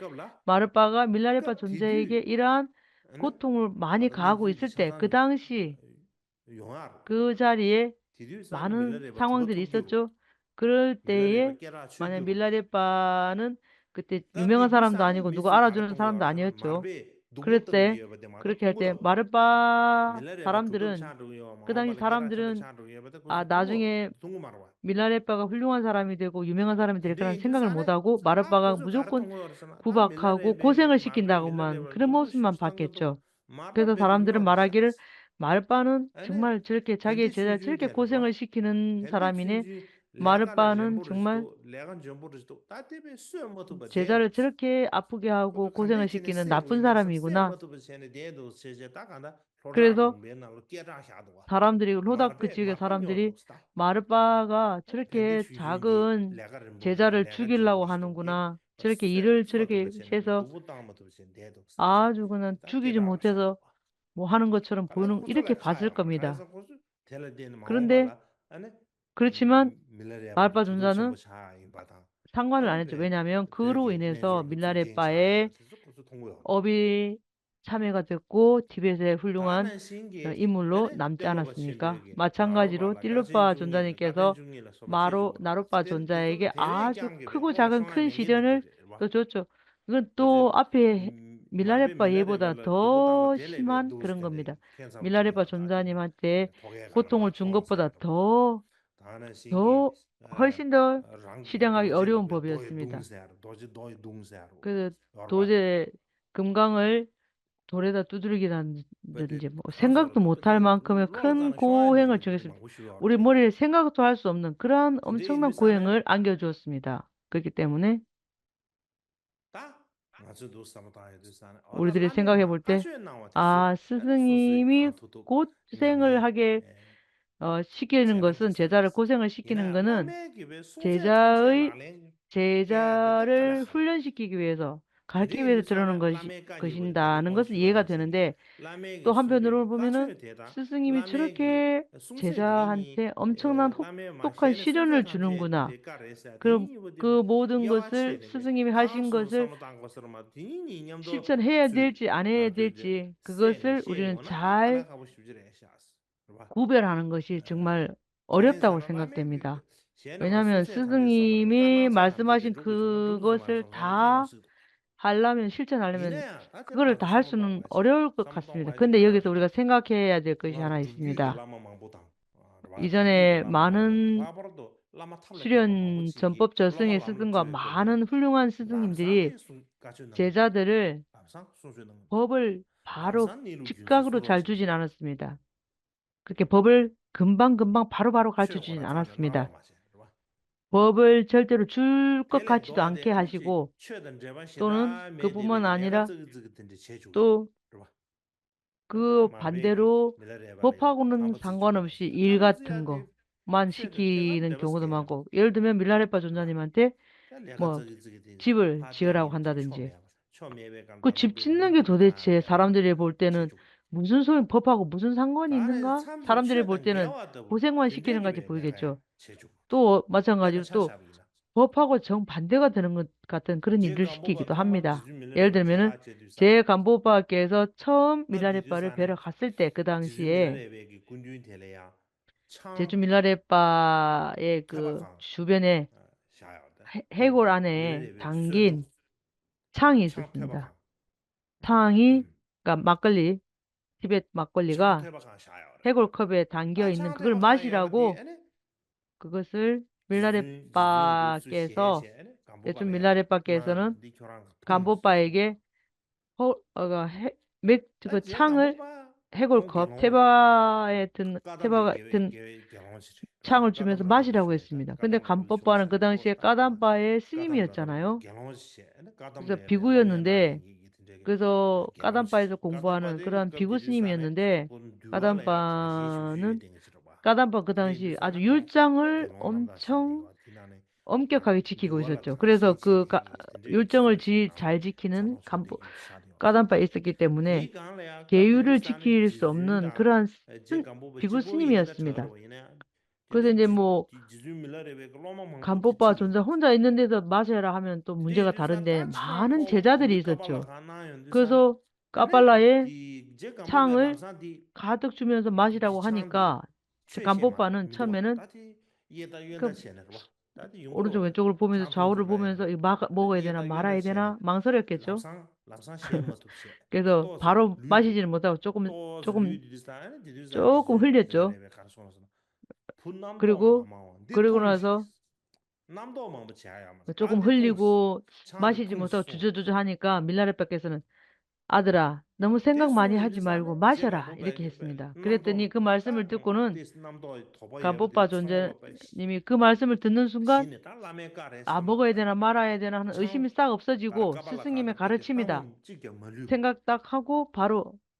마르빠가 밀라레빠 존자에게 이러한 고통을 많이 가하고 있을 때 그 당시 그 자리에 많은 상황들이 있었죠. 그럴 때에 만약 밀라레빠는 그때 유명한 사람도 아니고 누가 알아주는 사람도 아니었죠. 그럴 때 그렇게 할 때 마르빠 사람들은 그 당시 사람들은 아 나중에 밀라레빠가 훌륭한 사람이 되고 유명한 사람이 될 거라는 생각을 못하고 마르빠가 무조건 구박하고 고생을 시킨다고만 그런 모습만 봤겠죠. 그래서 사람들은 말하기를 마르빠는 정말 저렇게 자기의 제자를 저렇게 고생을 시키는 사람이네. 마르빠는 정말 제자를 저렇게 아프게 하고 고생을 시키는 나쁜 사람이구나. 그래서 사람들이, hlogdak 그 지역의 사람들이 마르빠가 저렇게 작은 제자를 죽이려고 하는구나, 저렇게 일을 저렇게 해서 아주 그냥 죽이지 못해서 뭐 하는 것처럼 보이는, 이렇게 봤을 겁니다. 그런데 그렇지만 마르빠 존자는 상관을 안 했죠. 왜냐하면 그로 인해서 밀라레빠의 업이 참여가 됐고 티베트의 훌륭한 인물로 남지 않았습니까? 마찬가지로 띨ܠܘܦܐ 존자님께서 마로 나로빠 존자에게 아주 크고 작은 큰 시련을 또 줬죠. 이건 또 앞에 밀라레빠 예보다 더 심한 그런 겁니다. 밀라레빠 존자님한테 고통을 준 것보다 더, 더, 훨씬 더 실행하기 어려운 법이었습니다. 그래서 도제 금강을 돌에다 두들기라는 든지 뭐 생각도 못할 만큼의 큰 고행을 주셨습니다. 우리 머리에 생각도 할 수 없는 그러한 엄청난 고행을 안겨주었습니다. 그렇기 때문에 우리들이 생각해 볼 때, 아, 스승님이 고생을 하게 어, 시키는 것은, 제자를 고생을 시키는 것은 제자의, 제자를 훈련시키기 위해서, 가르치기 위해서 저러는 것이, 것인다는 것은 이해가 되는데, 또 한편으로 보면은 스승님이 저렇게 제자한테 엄청난 혹독한 시련을 주는구나. 그, 그 모든 것을, 스승님이 하신 것을 실천해야 될지 안 해야 될지, 그것을 우리는 잘 구별하는 것이 정말 어렵다고 생각됩니다. 왜냐하면 스승님이 말씀하신 그것을 다 하려면, 실천하려면 그거를 다 할 수는 어려울 것 같습니다. 근데 여기서 우리가 생각해야 될 것이 하나 있습니다. 이전에 많은 수련 전법 저승의 스승과 많은 훌륭한 스승님들이 제자들을 법을 바로 즉각으로 잘 주진 않았습니다. 그렇게 법을 금방금방 바로바로 가르쳐 주진 않았습니다. 법을 절대로 줄 것 같지도 않게 하시고, 또는 그뿐만 아니라 또 그 반대로 법하고는 상관없이 일 같은 거만 시키는 경우도 많고, 예를 들면 밀라레파 존자님한테 뭐 집을 지으라고 한다든지, 그 집 짓는 게 도대체 사람들이 볼 때는 무슨 소용, 법하고 무슨 상관이 있는가? 사람들이 볼 때는 고생만 시키는 것 같이 보이겠죠. 또 마찬가지로 또 법하고 정반대가 되는 것 같은 그런 일을 시키기도 합니다. 예를 들면은 제 간부오빠께서 처음 밀라레빠를 뵈러 갔을 때, 그 당시에 제주 밀라레빠의 그 주변에 해, 해골 안에 담긴 탕이 있었습니다. 탕이, 그러니까 막걸리, 티베트 막걸리가 해골 컵에 담겨 있는 그걸 마시라고, 그것을 밀라레빠께서, 대충 밀라레빠께서는 간보빠에게 어, 어, 해, 맥, 그 창을, 해골 컵, 테바에 든, 테바가 든 창을 주면서 마시라고 했습니다. 근데 간법바는 그 당시에 까단바의 스님이었잖아요. 그래서 비구였는데, 그래서 까단바에서 공부하는 그러한 비구 스님이었는데, 까단바는, 까단바 그 당시 아주 율장을 엄청 엄격하게 지키고 있었죠. 그래서 그 가, 율정을 지, 잘 지키는 간부, 까단바에 있었기 때문에 계율을 지킬 수 없는 그러한 스, 비구 스님이었습니다. 그래서 이제 뭐 간법바 존자 혼자 있는 데서 마셔라 하면 또 문제가 다른데, 많은 제자들이 있었죠. 그래서 까발라에 창을 가득 주면서 마시라고 하니까 간법바는 처음에는 그 오른쪽 왼쪽을 보면서, 좌우를 보면서 이거 막, 먹어야 되나 말아야 되나 망설였겠죠. 그래서 바로 마시지는 못하고 조금, 조금, 조금 흘렸죠. 그리고, 그리고 나서 조금 흘리고 마시지 못하고 주저주저 하니까 ܡܝܠܪܐ ܦܐ ܟܐ ܣܢ 아들아, 너무 생각 많이 하지 말고 마셔라. 이렇게 했습니다. 그랬더니 그 말씀을 듣고는 간법바 존자님이 그 말씀을 듣는 순간, 아, 먹어야 되나 말아야 되나 하는 의심이 싹 없어지고 스승님의 가르침이다 생각 딱 하고 바로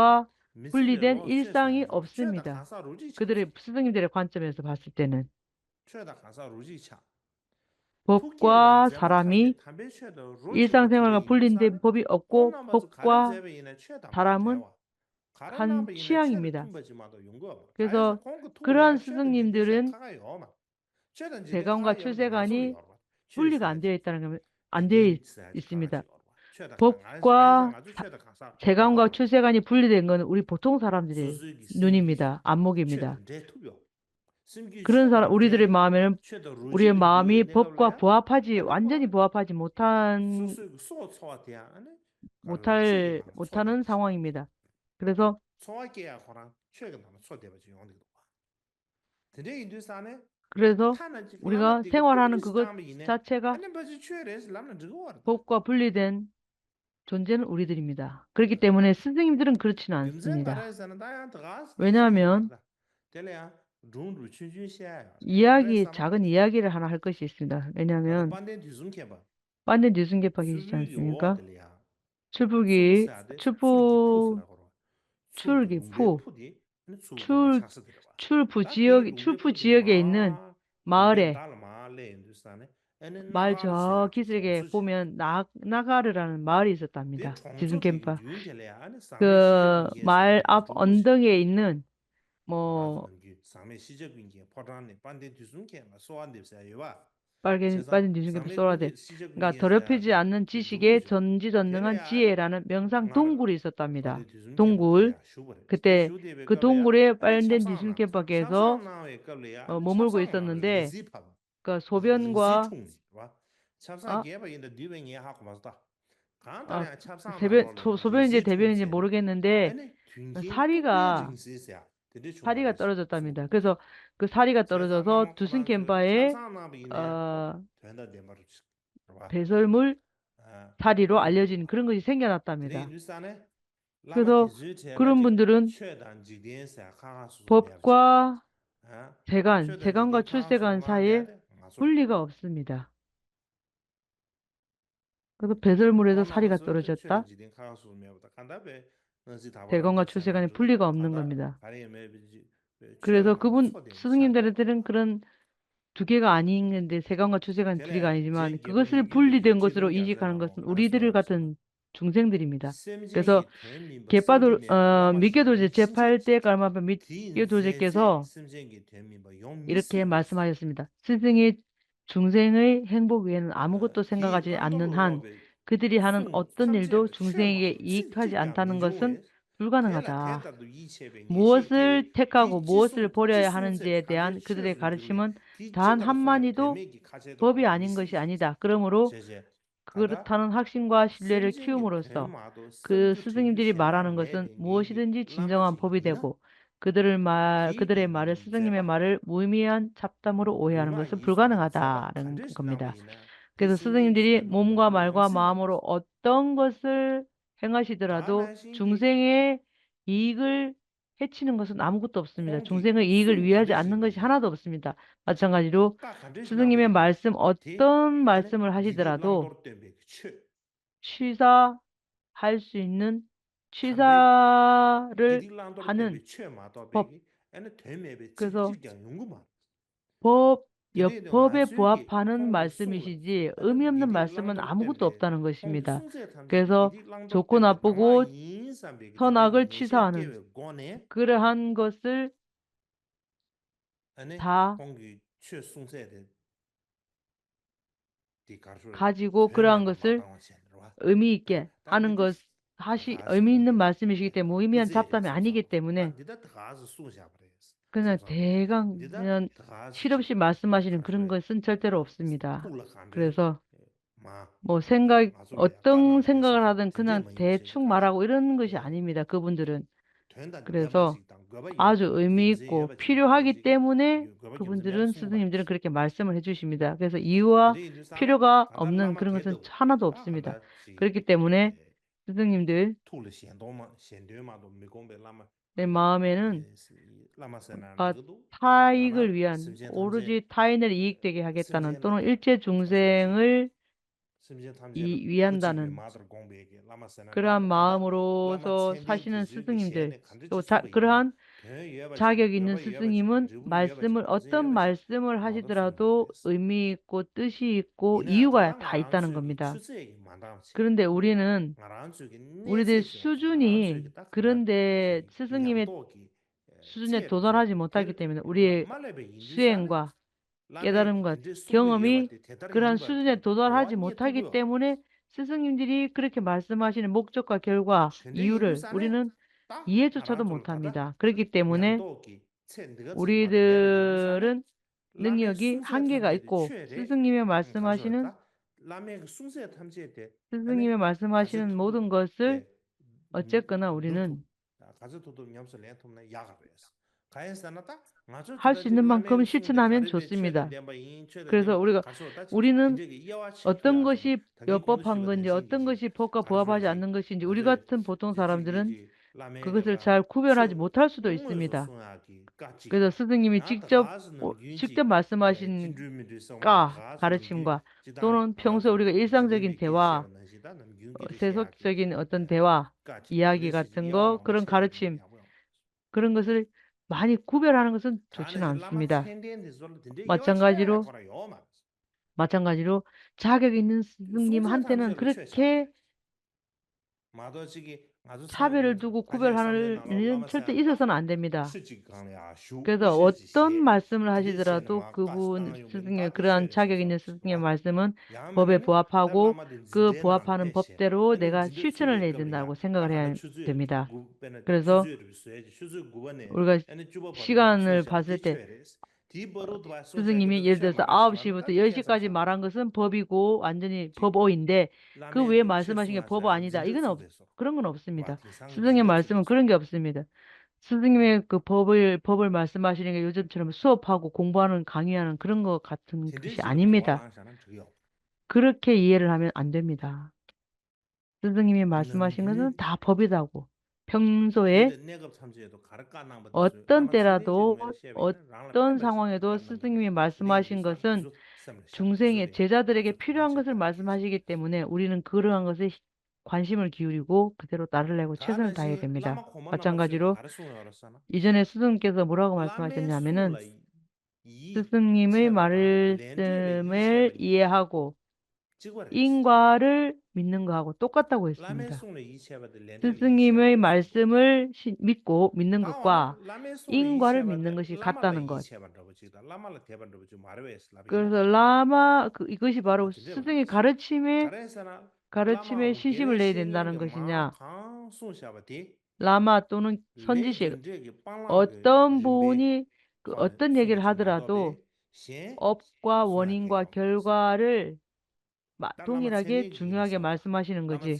법과 분리된 일상이 없습니다. 그들의, 스승님들의 관점에서 봤을 때는. 법과 사람이 일상생활과 분리된 법이 없고, 법과 사람은 한 취향입니다. 그래서 그러한 스승님들은 세간과 출세간이 분리가 안 되어 있다는 겁니다. 안 되어 있, 있습니다. 법과 사, 세간과 출세간이 분리된 건 우리 보통 사람들의 눈입니다. 안목입니다. 그런 사람, 우리들의 마음에는, 우리의 마음이 법과 부합하지, 완전히 부합하지 못한, 못할, 못하는 상황입니다. 그래서 그래서 우리가 생활하는 그것 자체가 법과 분리된 존재는 우리들입니다. 그렇기 때문에 스승님들은 그렇지는 않습니다. 왜냐하면 이야기, 작은 이야기를 하나 할 것이 있습니다. 왜냐하면 པཎ་ཌི་ཡ་དུས་གསུམ་མཁྱེན་པ་གིས་ཞུས་ཅན་སྲིད་ཀ་ཆུ་ཕུ་གི་ཆུ་ཕུ་ཆུར་གི་ཕུ་ཆུར་ཕུ་ཇི་ཡོ་ཆུར་ཕུ་ཇི་ཡོ་གི་ནི་མ་རེད། མ་ཇོ་ཁི་སི་རེ་གི་ཕུ་མེན་ན་ན་ག་རི་ར་མ་རི་ས་ཏ་མི་ད་དུས་གསུམ་མཁྱེན་པ་གི་མ་ཨབ་ཨོན་དང་གི་ནི་མོ། པར་གན་པར་གན་དུས་གསུམ་གྱི་གསོལ་བ་འདེབས་ས་ཡོད་པ། པར་གན་པར་གན་དུས་གསུམ་གྱི་གསོལ་བ་དེ་ག་དོ་ར་ཕི་ཅི་ཨ་ནན་ཅི་ཞིག་གེ་ཚོན་ཅི་ཚོན་ནང་ཅི་ཨེ་ར་ན་མིང་སང་དུང་གུ་རི་སོ་ཏ་མི་ད་དུང་གུ་ལ་གི་ཏེ་གི་དུང་གུ་རེ་པར་གན་དུས་གསུམ་གྱི་པ་གེ་སོ་མོ་མུར་གུ་ཡི་སོ་ནན་དེ་ག་སོ་བན་ག་ཨ། ཨ། སེ་བེ་ཐོ་སོ་བེ་ཡིན་གྱི་དེ་བེ་ཡིན་གྱི་བོ་རུ་གེ་ནན་དེ་ས་རི་ག་ས་རི་ག་ཏོ་རོ་ཛོ་ཏ་མི་ད་ཁེ་སོ་གི་ས་རི་ག་ཏོ་རོ་ཛོ་སོ་དུས་གསུམ་མཁྱེན་པ་ཨེ་ཨ་བེ་སོལ་མུལ་ས་རི་རོ་ཨ་ལེ་ཇིན་ཁི་རང་གི་སེང་གེ་ན་ཏ་མི་ད་ཁེ་སོ་ཀུ་རུམ་བུ་འདི་རུན་བོབ་ཀ་ཚེ་གང་ཚེ་གང་ག་ཆུ་སེ་གང་ས་ཡེ་ཕུལ་ལི་ག་འོབ་སི་མི་ད། ཁོ་ཚོ་བེ་ཟར་མུ་རེ་ཚོ་ས་རི་ག་གཏོར་བྱ་ད། དེ་གོང་ག་ཆུ་སེ་ག་ནི་ཕུ་ལི་ག་འོམ་ནང་ག་མི་ད། ཁི་རེ་ཚོ་ཁུ་བུན་སི་ཉིན་དེ་རེ་དེ་རིང་ཁི་རན་དུ་གེ་ག་ཨ་ནི་ངན་དེ་སེ་གང་ག་ཆུ་སེ་ག་ནི་ཕུ་ལི་ག་ཨ་ནི་མ་ནི་ཁི་གོ་སི་ཕུ་ལི་དེ་གོ་སི་རོ་ཨིན་ཇི་ག་རང་ག་སི་ཨུ་རི་དེ་རུ་ག་ཏན་ཅུང་ཚེང་དེ་རི་མི་ད། ཁེ་སོ་ཁེ་པ་དུ་མི་སྐྱོ་དུ་ཇེ་ཆེ་ཕལ་ཏེ་ཀར་མ་པ་མི་སྐྱོ་དུ་ཇེ་ཁེ་སོ་ཨི་ར་ཁེ་མ་སི་མ་ཡོ་སི་མི་ད་སི་སི་ངེ། chúng生의 행복에는 아무것도 생각하지 않는 한 그들이 하는 어떤 일도 chúng生에게 이익하지 않다는 것은 불가능하다. 무엇을 택하고 무엇을 버려야 하는지에 대한 그들의 가르침은 단 한마디도 법이 아닌 것이 아니다. 그러므로 그렇다는 확신과 신뢰를 키움으로써 그 스승님들이 말하는 것은 무엇이든지 진정한 법이 되고 그들을 말, 그들의 말을, 스승님의 말을 무의미한 잡담으로 오해하는 것은 불가능하다는 겁니다. 그래서 스승님들이 몸과 말과 마음으로 어떤 것을 행하시더라도 중생의 이익을 해치는 것은 아무것도 없습니다. 중생의 이익을 위하지 않는 것이 하나도 없습니다. 마찬가지로 스승님의 말씀, 어떤 말씀을 하시더라도 취사할 수 있는, 취사를 하는 법. 그래서 법, 역, 법에 부합하는 말씀이시지 의미 없는 말씀은 아무것도 없다는 것입니다. 그래서 좋고 나쁘고 선악을 취사하는 그러한 것을 다 가지고 그러한 것을 의미 있게 하는 것, 하시, 의미 있는 말씀이시기 때문에, 무의미한 잡담이 아니기 때문에 그냥 대강, 그냥 실없이 말씀하시는 그런 것은 절대로 없습니다. 그래서 뭐 생각, 어떤 생각을 하든 그냥 대충 말하고 이런 것이 아닙니다. 그분들은. 그래서 아주 의미 있고 필요하기 때문에 그분들은, 스승님들은 그렇게 말씀을 해주십니다. 그래서 이유와 필요가 없는 그런 것은 하나도 없습니다. 그렇기 때문에 스승님들, 내 마음에는 아, 타익을 위한, 오로지 타인을 이익되게 하겠다는, 또는 일체 중생을 이, 위한다는 그러한 마음으로서 사시는 스승님들, 또 자, 그러한 자격 있는 스승님은 말씀을, 어떤 말씀을 하시더라도 의미 있고 뜻이 있고 이유가 다 있다는 겁니다. 그런데 우리는, 우리들 수준이, 그런데 스승님의 수준에 도달하지 못하기 때문에 우리의 수행과 깨달음과 경험이 그러한 수준에 도달하지 못하기 때문에 스승님들이 그렇게 말씀하시는 목적과 결과, 이유를 우리는 이해조차도 못합니다. 그렇기 때문에 우리들은 능력이 한계가 있고, 스승님의 말씀하시는, 스승님의 말씀하시는 모든 것을 어쨌거나 우리는 할 수 있는 만큼 실천하면 좋습니다. 그래서 우리가, 우리는 어떤 것이 율법한 건지, 어떤 것이 법과 부합하지 않는 것인지, 우리 같은 보통 사람들은 그것을 잘 구별하지 못할 수도 있습니다. 그래서 스승님이 직접, 직접 말씀하신 가, 가르침과, 또는 평소에 우리가 일상적인 대화, 어, 세속적인 어떤 대화, 이야기 같은 거, 그런 가르침, 그런 것을 많이 구별하는 것은 좋지는 않습니다. 마찬가지로, 마찬가지로 자격 있는 스승님한테는 그렇게 차별을 두고 구별하는 일은 절대 있어서는 안 됩니다. 그래서 어떤 말씀을 하시더라도 그분 스승의, 그러한 자격 있는 스승의 말씀은 법에 부합하고 그 부합하는 법대로 내가 실천을 해야 된다고 생각을 해야 됩니다. 그래서 우리가 시간을 봤을 때 스승님이 예를 들어서 아홉 시부터 열 시까지 말한 것은 법이고 완전히 법오인데 그 외에 말씀하신 게 법오 아니다. 이건 없, 그런 건 없습니다. 스승의 말씀은 그런 게 없습니다. 스승님의 그 법을, 법을 말씀하시는 게 요즘처럼 수업하고 공부하는, 강의하는 그런 것 같은 것이 아닙니다. 그렇게 이해를 하면 안 됩니다. 스승님이 말씀하신 것은 다 법이라고. 평소에 어떤 때라도, 어떤 상황에도 스승님이 말씀하신 것은 중생의, 제자들에게 필요한 것을 말씀하시기 때문에 우리는 그러한 것에 관심을 기울이고 그대로 따르려고 최선을 다해야 됩니다. 마찬가지로 이전에 스승님께서 뭐라고 말씀하셨냐면은, 스승님의 말씀을 이해하고 인과를 믿는 거하고 똑같다고 했습니다. 스승님의 말씀을 시, 믿고 믿는 것과 인과를 믿는 것이 같다는 것. 그래서 라마, 그, 이것이 바로 스승의 가르침에, 가르침에 신심을 내야 된다는 것이냐. 라마 또는 선지식, 어떤 분이 그 어떤 얘기를 하더라도 업과 원인과 결과를 마, 동일하게 중요하게 말씀하시는 거지.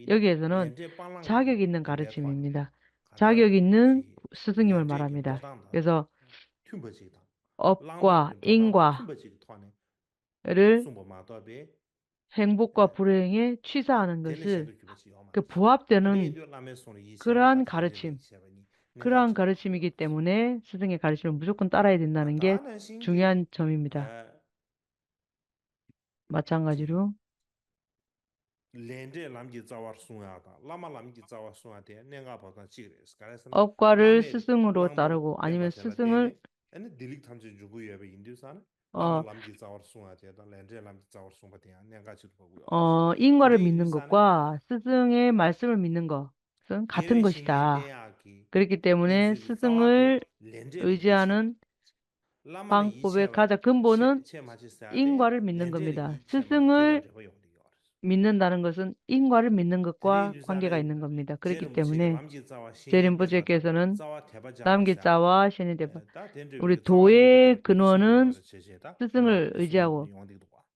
여기에서는 자격 있는 가르침입니다. 자격이 있는 스승님을 말합니다. 그래서 업과 인과 를 행복과 불행에 취사하는 것은 그 부합되는 그러한 가르침, 그러한 가르침이기 때문에 스승의 가르침을 무조건 따라야 된다는 게 중요한 점입니다. 마찬가지로 ལས་འབྲས་ལམ་གྱི་རྩ་བར་བཟུང་ཡག་དང་བླ་མ་ལམ་གྱི་རྩ་བར་བཟུང་ཡག་དེ་གནད་འགག་བབ་ཐང་གཅིག་རེད། ག་རེ་ཟེར་ན་བླ་མ་ལམ་གྱི་རྩ་བར་བཟུང་ཡག་དེ་དང་ལས་འབྲས་ལམ་གྱི་རྩ་བར་བཟུང་བ་དེ་ཡང་གནད་འགག་ཅིག་ཏུ་བབ་ཀྱི་ཡོད་རེད། 어, 인과를 믿는 것과 스승의 말씀을 믿는 것은 같은 것이다. 그렇기 때문에 스승을 의지하는 방법의 가장 근본은 인과를 믿는 겁니다. 스승을 믿는다는 것은 인과를 믿는 것과 관계가 있는 겁니다. 그렇기 때문에 제 rinpoche께서는 람기 자와 ܫܢ̈ܐ 대바 우리 도의 근원은 스승을 의지하고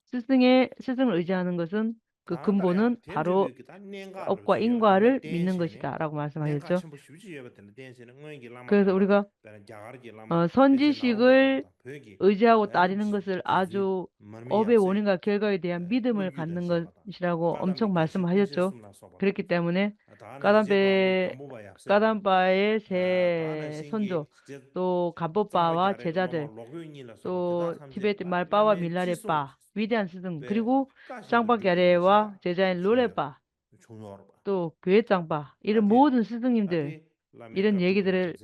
스승의 스승을 의지하는 것은 그 근본은 바로 업과 인과를 믿는 것이다라고 말씀하셨죠. 그래서 우리가 어, 선지식을 의지하고 따르는 것을 아주 업의 원인과 결과에 대한 믿음을 갖는 것이라고 엄청 말씀하셨죠. 그렇기 때문에 까단ܦ 까단ܦ의 새 선조 또 간법파와 제자들 또 티베트 말파와 밀라레파 위대한 스승 그리고 짱박야레와 제자인 룰레파 또 교회 짱파 이런 모든 스승님들 이런 얘기들을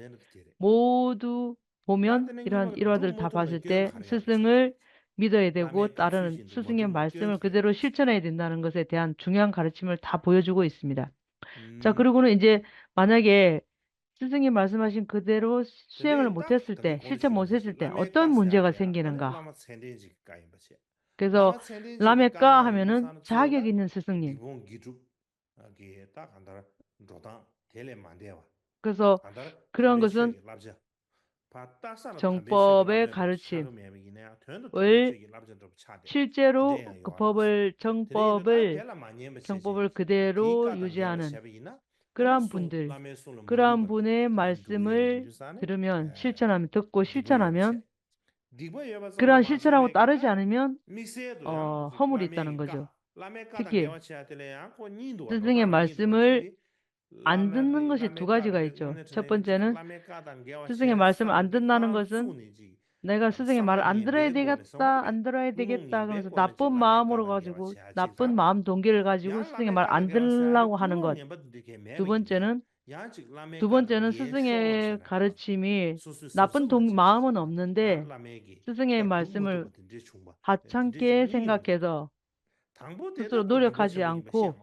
모두 보면 이러한 일화들을 다 봤을 때 스승을 믿어야 되고 다른 스승의 말씀을 그대로 실천해야 된다는 것에 대한 중요한 가르침을 다 보여주고 있습니다. 자, 그리고는 이제 만약에 스승이 말씀하신 그대로 수행을 못했을 때, 실천 못했을 때 어떤 문제가 생기는가? 그래서 람의 까 하면은 자격 있는 스승님. 그래서 그런 것은 정법의 가르침을 실제로 그 법을 정법을 정법을 그대로 유지하는 그러한 분들, 그러한 분의 말씀을 들으면 실천하면, 듣고 실천하면 그러한 실천하고 따르지 않으면 어, 허물이 있다는 거죠. 특히 스승의 말씀을 안 듣는 것이 두 가지가 있죠. 첫 번째는 스승의 말씀을 안 듣는다는 것은 내가 스승의 말을 안 들어야 되겠다, 안 들어야 되겠다 그러면서 나쁜 마음으로 가지고 나쁜 마음 동기를 가지고 스승의 말 안 들으려고 하는 것. 두 번째는 두 번째는 스승의 가르침이 나쁜 동, 마음은 없는데 스승의 말씀을 하찮게 생각해서 스스로 노력하지 않고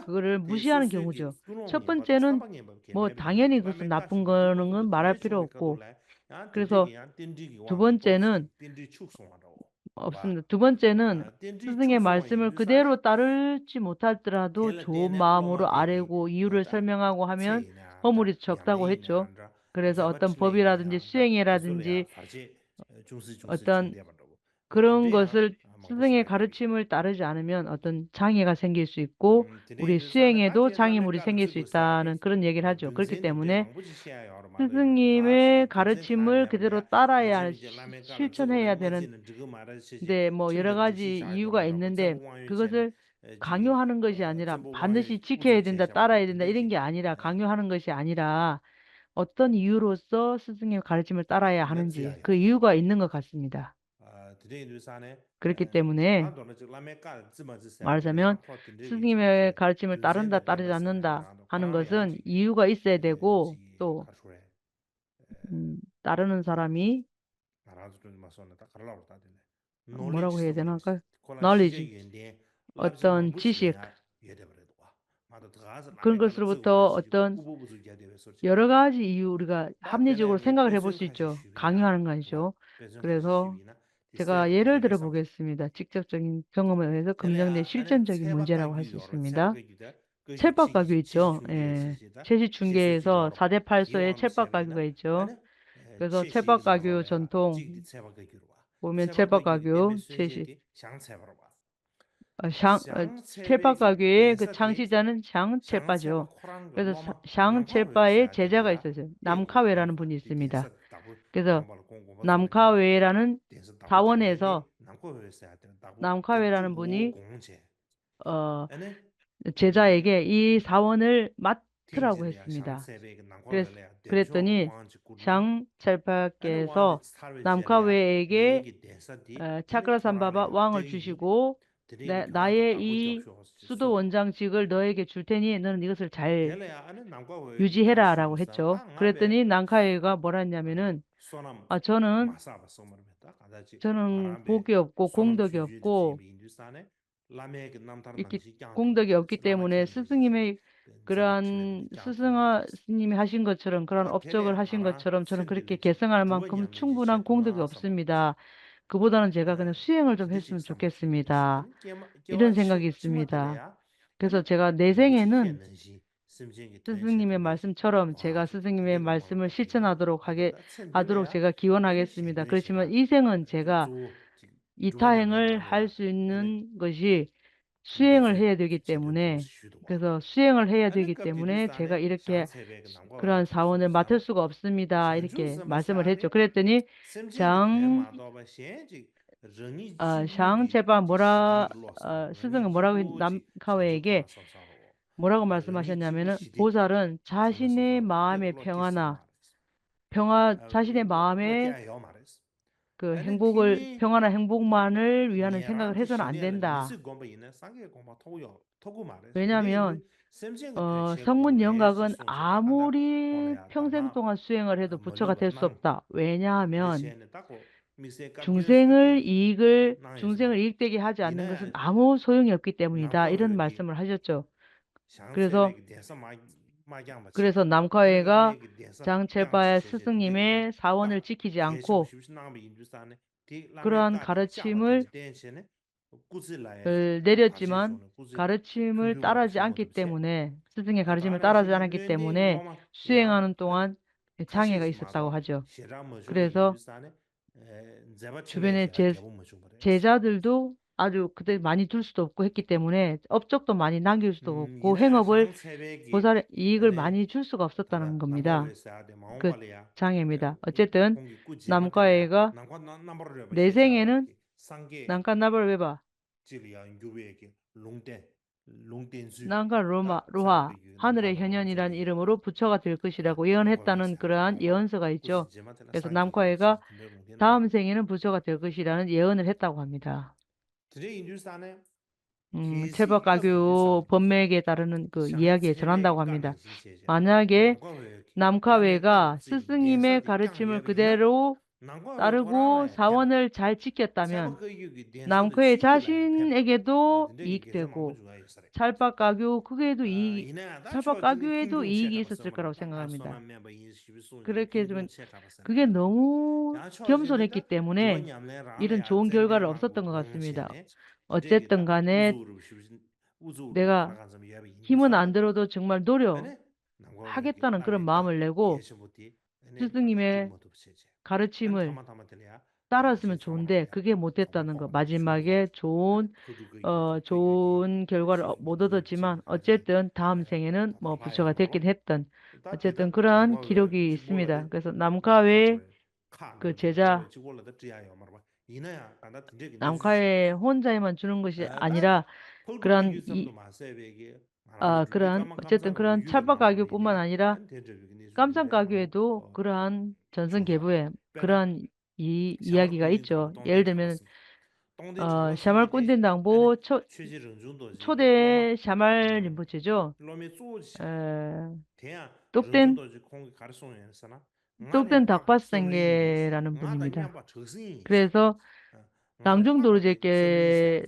그거를 무시하는 경우죠. 첫 번째는 뭐 당연히 그것은 나쁜 거는 말할 필요 없고 그래서 두 번째는 없습니다. 두 번째는 스승의 말씀을 그대로 따르지 못하더라도 좋은 마음으로 아뢰고 이유를 설명하고 하면 허물이 적다고 했죠. 그래서 어떤 법이라든지 수행이라든지 어떤 그런 것을 스승의 가르침을 따르지 않으면 어떤 장애가 생길 수 있고 우리 수행에도 장애물이 생길 수 있다는 그런 얘기를 하죠. 그렇기 때문에 스승님의 가르침을 그대로 따라야 시- 실천해야 되는 근데 뭐 여러 가지 이유가 있는데 그것을 강요하는 것이 아니라 반드시 지켜야 된다, 따라야 된다 이런 게 아니라 강요하는 것이 아니라 어떤 이유로서 스승의 가르침을 따라야 하는지 그 이유가 있는 것 같습니다. 그렇기 때문에 말하자면 스님의 가르침을 따른다, 따르지 않는다 하는 것은 이유가 있어야 되고 또 음, 따르는 사람이 뭐라고 해야 되나? knowledge 어떤 지식 그런 것으로부터 어떤 여러 가지 이유 우리가 합리적으로 생각을 해볼 수 있죠. 강요하는 거 아니죠. 그래서 제가 예를 들어 보겠습니다. 직접적인 경험에 의해서 금정된 실전적인 문제라고 할 수 있습니다. 찰밥 가교 있죠. 예. 최씨 중계에서 사 대 팔 소의 찰밥 가교가 있죠. 그래서 찰밥 가교 전통 보면 찰밥 가교 최씨 어, 장, 어, 칠파 가교의 그 창시자는 장 칠파죠. 그래서 사- 장 칠파의 제자가 있었어요. 남카웨라는 분이 있습니다. 그래서 남카웨라는 사원에서, 남카웨라는 분이 어, 제자에게 이 사원을 맡으라고 했습니다. 그래서, 그랬더니 장 칠파께서 남카웨에게 어, 차크라삼바바 왕을 주시고 나, 나의 이 수도 원장직을 너에게 줄 테니 너는 이것을 잘 유지해라라고 했죠. 그랬더니 남카웨가 뭐라 했냐면은 아, 저는 저는 복이 없고 공덕이 없고 이렇게 공덕이 없기 때문에 스승님의 그러한 스승아 스님이 하신 것처럼 그런 업적을 하신 것처럼 저는 그렇게 계승할 만큼 충분한 공덕이 없습니다. 그보다는 제가 그냥 수행을 좀 했으면 좋겠습니다. 이런 생각이 있습니다. 그래서 제가 내 생에는 스승님의 말씀처럼 제가 스승님의 말씀을 실천하도록 하게 하도록 제가 기원하겠습니다. 그렇지만 이 생은 제가 이타행을 할 수 있는 것이 수행을 해야 되기 때문에 그래서 수행을 해야 되기 때문에 제가 이렇게 그러한 사원을 맡을 수가 없습니다. 이렇게 말씀을 했죠. 그랬더니 장 아, 장 제가 뭐라 어, 스승은 뭐라고 했- 남카웨에게 뭐라고 말씀하셨냐면은 보살은 자신의 마음의 평화나 평화 자신의 마음의 그 행복을 평화나 행복만을 위하는 생각을 해서는 안 된다. 왜냐하면 어, 성문 영각은 아무리 평생 동안 수행을 해도 부처가 될 수 없다. 왜냐하면 중생을 이익을 중생을 이익되게 하지 않는 것은 아무 소용이 없기 때문이다. 이런 말씀을 하셨죠. 그래서 그래서 남카웨가 장체파의 스승님의 사원을 지키지 않고 그러한 가르침을 내렸지만 가르침을 따르지 않기 때문에 스승의 가르침을 따르지 않았기 때문에 수행하는 동안 장애가 있었다고 하죠. 그래서 주변의 제, 제자들도 아주 그때 많이 줄 수도 없고 했기 때문에 업적도 많이 남길 수도 없고 행업을 보살의 이익을 많이 줄 수가 없었다는 겁니다. 그 장애입니다. 어쨌든 남과애가 내 생에는 남과 나발 외바 ནམ་མཁའ་རོ་མ་རོ་ཧ། 하늘의 현현이라는 이름으로 부처가 될 것이라고 예언했다는 그러한 예언서가 있죠. 그래서 남과에가 다음 생에는 부처가 될 것이라는 예언을 했다고 합니다. 음, ཆོས་པ་བཀའ་བརྒྱུད་བུད་མེད་ཀྱིས་དར་ནི་ཀྱི་ཡ་གྱིས་ཚོར་འདུག་ག་མི་འདུག་མ་ཉག་གི་ནམ་མཁའ་བའི་ཀ་སི་སི་ཉི་མའི་ག་རེ་ཆི་མོ་ཀི་དེ་རུ་ད་རུ་གོ་ས་བོན་ནི་ཆ་ཅིག་ཀྱ་ཏ་མེན། ནམ་མཁའ་བའི་ཆ་ཤིན་ཨེ་གེ་དུ་ཡིག་དེ་གོ། ཆོས་པ་བཀའ་བརྒྱུད་ཁུ་གེ་དུ་ཡིག་ཆོས་པ་བཀའ་བརྒྱུད་དུ་ཡིག་ཡིག་ས་ཚུར་ཀ་རོ་སེང་ག་མི་འདུག་ཀི་རེ་ཀེ་ཟུན་ཀི་གེ་ནོ་མུ་ཀྱོམ་སོ་རེ་ཀི་ཏེ་མུ་ནེ་ཨི་རན་ཆོང་གྱོལ་ག་རོབ་ས་ཏང་ག་སི་མི་འདུག་ཨོ་ཅེ་ཏང་ག་ནེ་དེ་ག་ཧི་མ་ན་འདི་རོ་དོ་ཆུང་མར་འདོར་ཡོ། ཧ་གེ་ཏང་ན་ཀི་ར་མ་མ་ལེ་གོ། སི་སི་ཉི་མའི་ག་རེ་ཆི་མོ་ཏ་ར་སི་མི་ཆུང་དེ་ཀི་གེ་མོ་ཏེ་ཏ་ནང་གི་བ་ཇི་མ་གེ་ཆུང་ཨ་ཆུང་གྱོལ་ག་རོ་མོ་དོ་དོ་ཅི་མ་ཨོ་ཅེ་ཏང་དམ་སེང་ངེ་ནན་མོ་བུ་ཆོ་ག་ཐེ་ཀི་ཧེ་ཏང་ཨོ་ཅེ་ཏང་ཀི་ར་ཁྱི་རོ་གི་སི་མི་འདུག་ཀི་སོ་ནམ་མཁའ་བའི་ཀི་ཆེ་ཆ། ནམ་མཁའ་ཧོན་ཅའི་མ་ཆུ་རུང་གི་ཤེ་ཨ་ནི་ར་ཀི་རན་ཨ་ཀི་རན་ཨོ་ཅེ་ཏང་ཀི་རན་ཆོས་པ་བཀའ་བརྒྱུད་པུ་མ་ན་ཨ་ནི་ར་ཀམ་ཚང་བཀའ་བརྒྱུད་དུ་ཀི་རན་བྱང་སེམས་རྒྱལ་པོ་ཡེ་ཀི་རན་ཡི་ཡ་གི་ག་ཨི་ཅོ་ཡེལ་དེ་མེན། ཨ་ཤ་མར་ཀུན་ལྡན་དང་པོ་ཆོ་ཆོ་དེ་ཤ་མར་རིན་པོ་ཆེ་ཅོ། ཨ་རྟོགས་ལྡན། རྟོགས་ལྡན་དག་པ་སེང་གེ་ར་ནམ་པོ་ནི་མི་འདུག་ཀི་རེ་སོ། རང་བྱུང་རྡོ་རྗེ་ཀེ་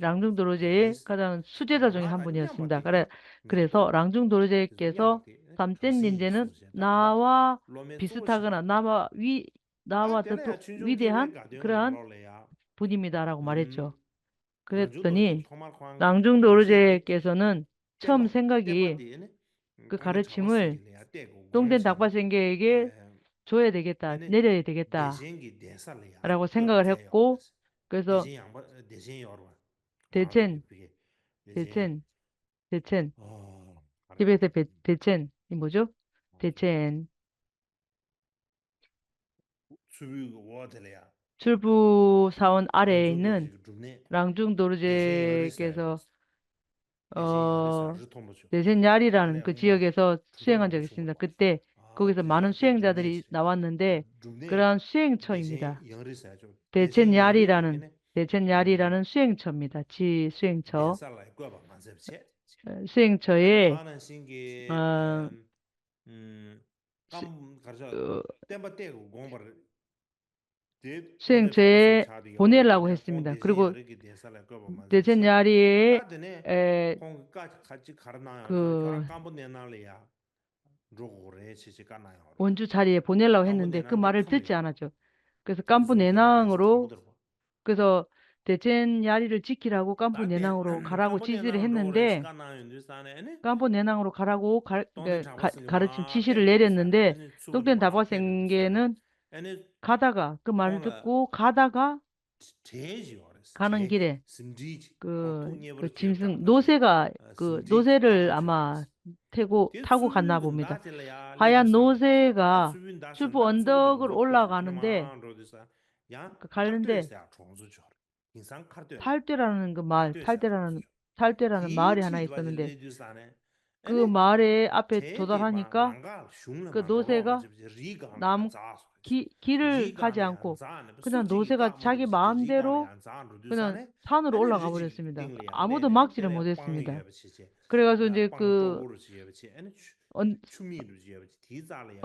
རང་བྱུང་རྡོ་རྗེ་ཁ་དང་སུ་ཅེ་ད་ཅུང་ཧམ་པོ་ཉེ་སིན་ད་ཀ་རེ་ཀི་རེ་སོ་རང་བྱུང་རྡོ་རྗེ་ཀེ་སོ་བསམ་གཏན་ནི་འདི་ནི་ན་བ་བི་སི་ཐ་ག་ན་ན་བ་བི་ན་བ་ད་ཐུ་བི་དེ་ཧན་ཀི་རན་བུ་ནི་མི་ད་ར་གོ་མ་རེ་ཅོ། ཀི་རེ་ཏོ་ནི་རང་བྱུང་རྡོ་རྗེ་ཀེ་སོ་ནི་ཆོམ་སེང་ག་གི་ཀི་ག་རེ་ཆི་མོ་རྟོགས་ལྡན་དག་པ་སེང་གེ་གི་ཆོ་ཡེ་དེ་གེ་ཏ་ནེ་རེ་ཡེ་དེ་གེ་ཏ་ར་གོ་སེང་ག་ག་རེ་གོ་ཀི་སོ། དེ་ཆེན། བདེ་ཆེན། བདེ་ཆེན། ཨོ། དེ་བས་ཏེ་བེ་བདེ་ཆེན་ཡིན་པོ་ཅོ། བདེ་ཆེན། ཆུ་བོའི་འོག་དེ་ལ་ཡ། ཆུ་བོ་ས་བོན་ཨ་རེ་ནི་རང་བྱུང་རྡོ་རྗེ་སྐྱེས་སོ། ཨོ། བདེ་ཆེན་ཉ་རི་རང་གི་ཅི་ཡོ་གེ་སོ་སུའི་ང་འཇག་ཟིན་ད་གི་ཏེ། ཁོ་གེ་སོ་མ་ནམ་སུའི་ང་འཇག་ད་རི་ན་བ་ནན་ཏེ། ཁོ་རང་སུའི་ང་ཆོ་ཡིན་མི་ད། བདེ་ཆེན་ཉ་རི་རང་ནི། བདེ་ཆེན་ཉ་རི་རང་ནི་སུའི་ང་ཆོ་མི་ད་ཅི་སུའི་ང་ཆོ། སུའི་ང་ཆོ་ཡེ། ཨ། སྐམ་གར་ཆག་བསྟན་པ་བལྟས་དགོངས་པར། སེང་ཆེ་བུ་ནེ་ལ་གོ་ཧེ་སི་མི་ད་ཁུར་གོ། བདེ་ཆེན་ཉ་རི་ཨེ། ཁོང་གི་བཀའ་ཁ་ཅིག་གར་གནང་ཡོང་ན་ཁྱོད་རང་སྐམ་པོ་ནས་ནང་ལ་ཡ་འགྲོ་དགོས་རེད་ཅེས་ཅེས་བཀའ་གནང་ཡོང་རེད། འོན་ཅུ་ཚ་རི་བུ་ནེ་ལ་ཧེ་ནན་དེ་ཁུ་མ་རེ་ཙི་ཅ་ན་ཅོ། ཁུ་སྐམ་པོ་ནས་ནང་རོ། ཁུ་སོ། བདེ་ཆེན་ཉ་རི་རུ་ཅིག་ཁྱི་ར་གོ་སྐམ་པོ་ནས་ནང་རོ་ག་ར་གོ་ཅི་ཟིར་ཧེ་ནན་དེ། སྐམ་པོ་ནས་ནང་རོ་ག་ར་གོ་ག་ག་ག་ར་ཅི་ཅི་ཤིར་ལེ་རེ་ནན་དེ། ཏུག་ཏན་ད་པ་སེང་གེ་ནན། ཁ་ད་ག་ཀི་མ་རི་ཏུ་ཀོ་ཁ་ད་ག་ཁ་ནང་གི་རེ། ཀི་ཀི་ཁྱིམ་སེང་རྡོ་སེ་ག་ཀི་རྡོ་སེ་རི་ཨ་མ་ཐེ་གོ་ཐ་གོ་ཁ་ན་བོ་མི་ད། ཧ་ཡ་རྡོ་སེ་ག་ཆུ་བོ་ཨན་དོ་གུར་ཨོ་ལ་ག་ནང་དེ། ཀི་ཁ་ལེན་དེ། ཐལ་ཏེ་ར་ནང་གི་མ་ཐལ་ཏེ་ར་ནང་ཐལ་ཏེ་ར་ནང་མ་རེ་ཧ་ན་ཡི་ཏོ་ནི་དེ། ཀུ་མ་རེ་ཨ་པེ་དོ་ད་ཧ་ནི་ཀ། ཀུ་རྡོ་སེ་ཀ། ནམ་ཁི་ཁི་རི་ཁ་ཅང་ཀོ། ཀུ་ན་རྡོ་སེ་ཀ་ཆ་གི་བམ་དེ་རོ། ཀུ་ན་ཐ་ནུ་རོ་ལ་ག་བོ་རེ་སི་མི་ད། ཨ་མོ་དོ་མག་ཅི་རེ་མོ་དེ་སི་མི་ད། ཀུ་རེ་ག་སོ་ཇེ་ཀུ། ཨོན།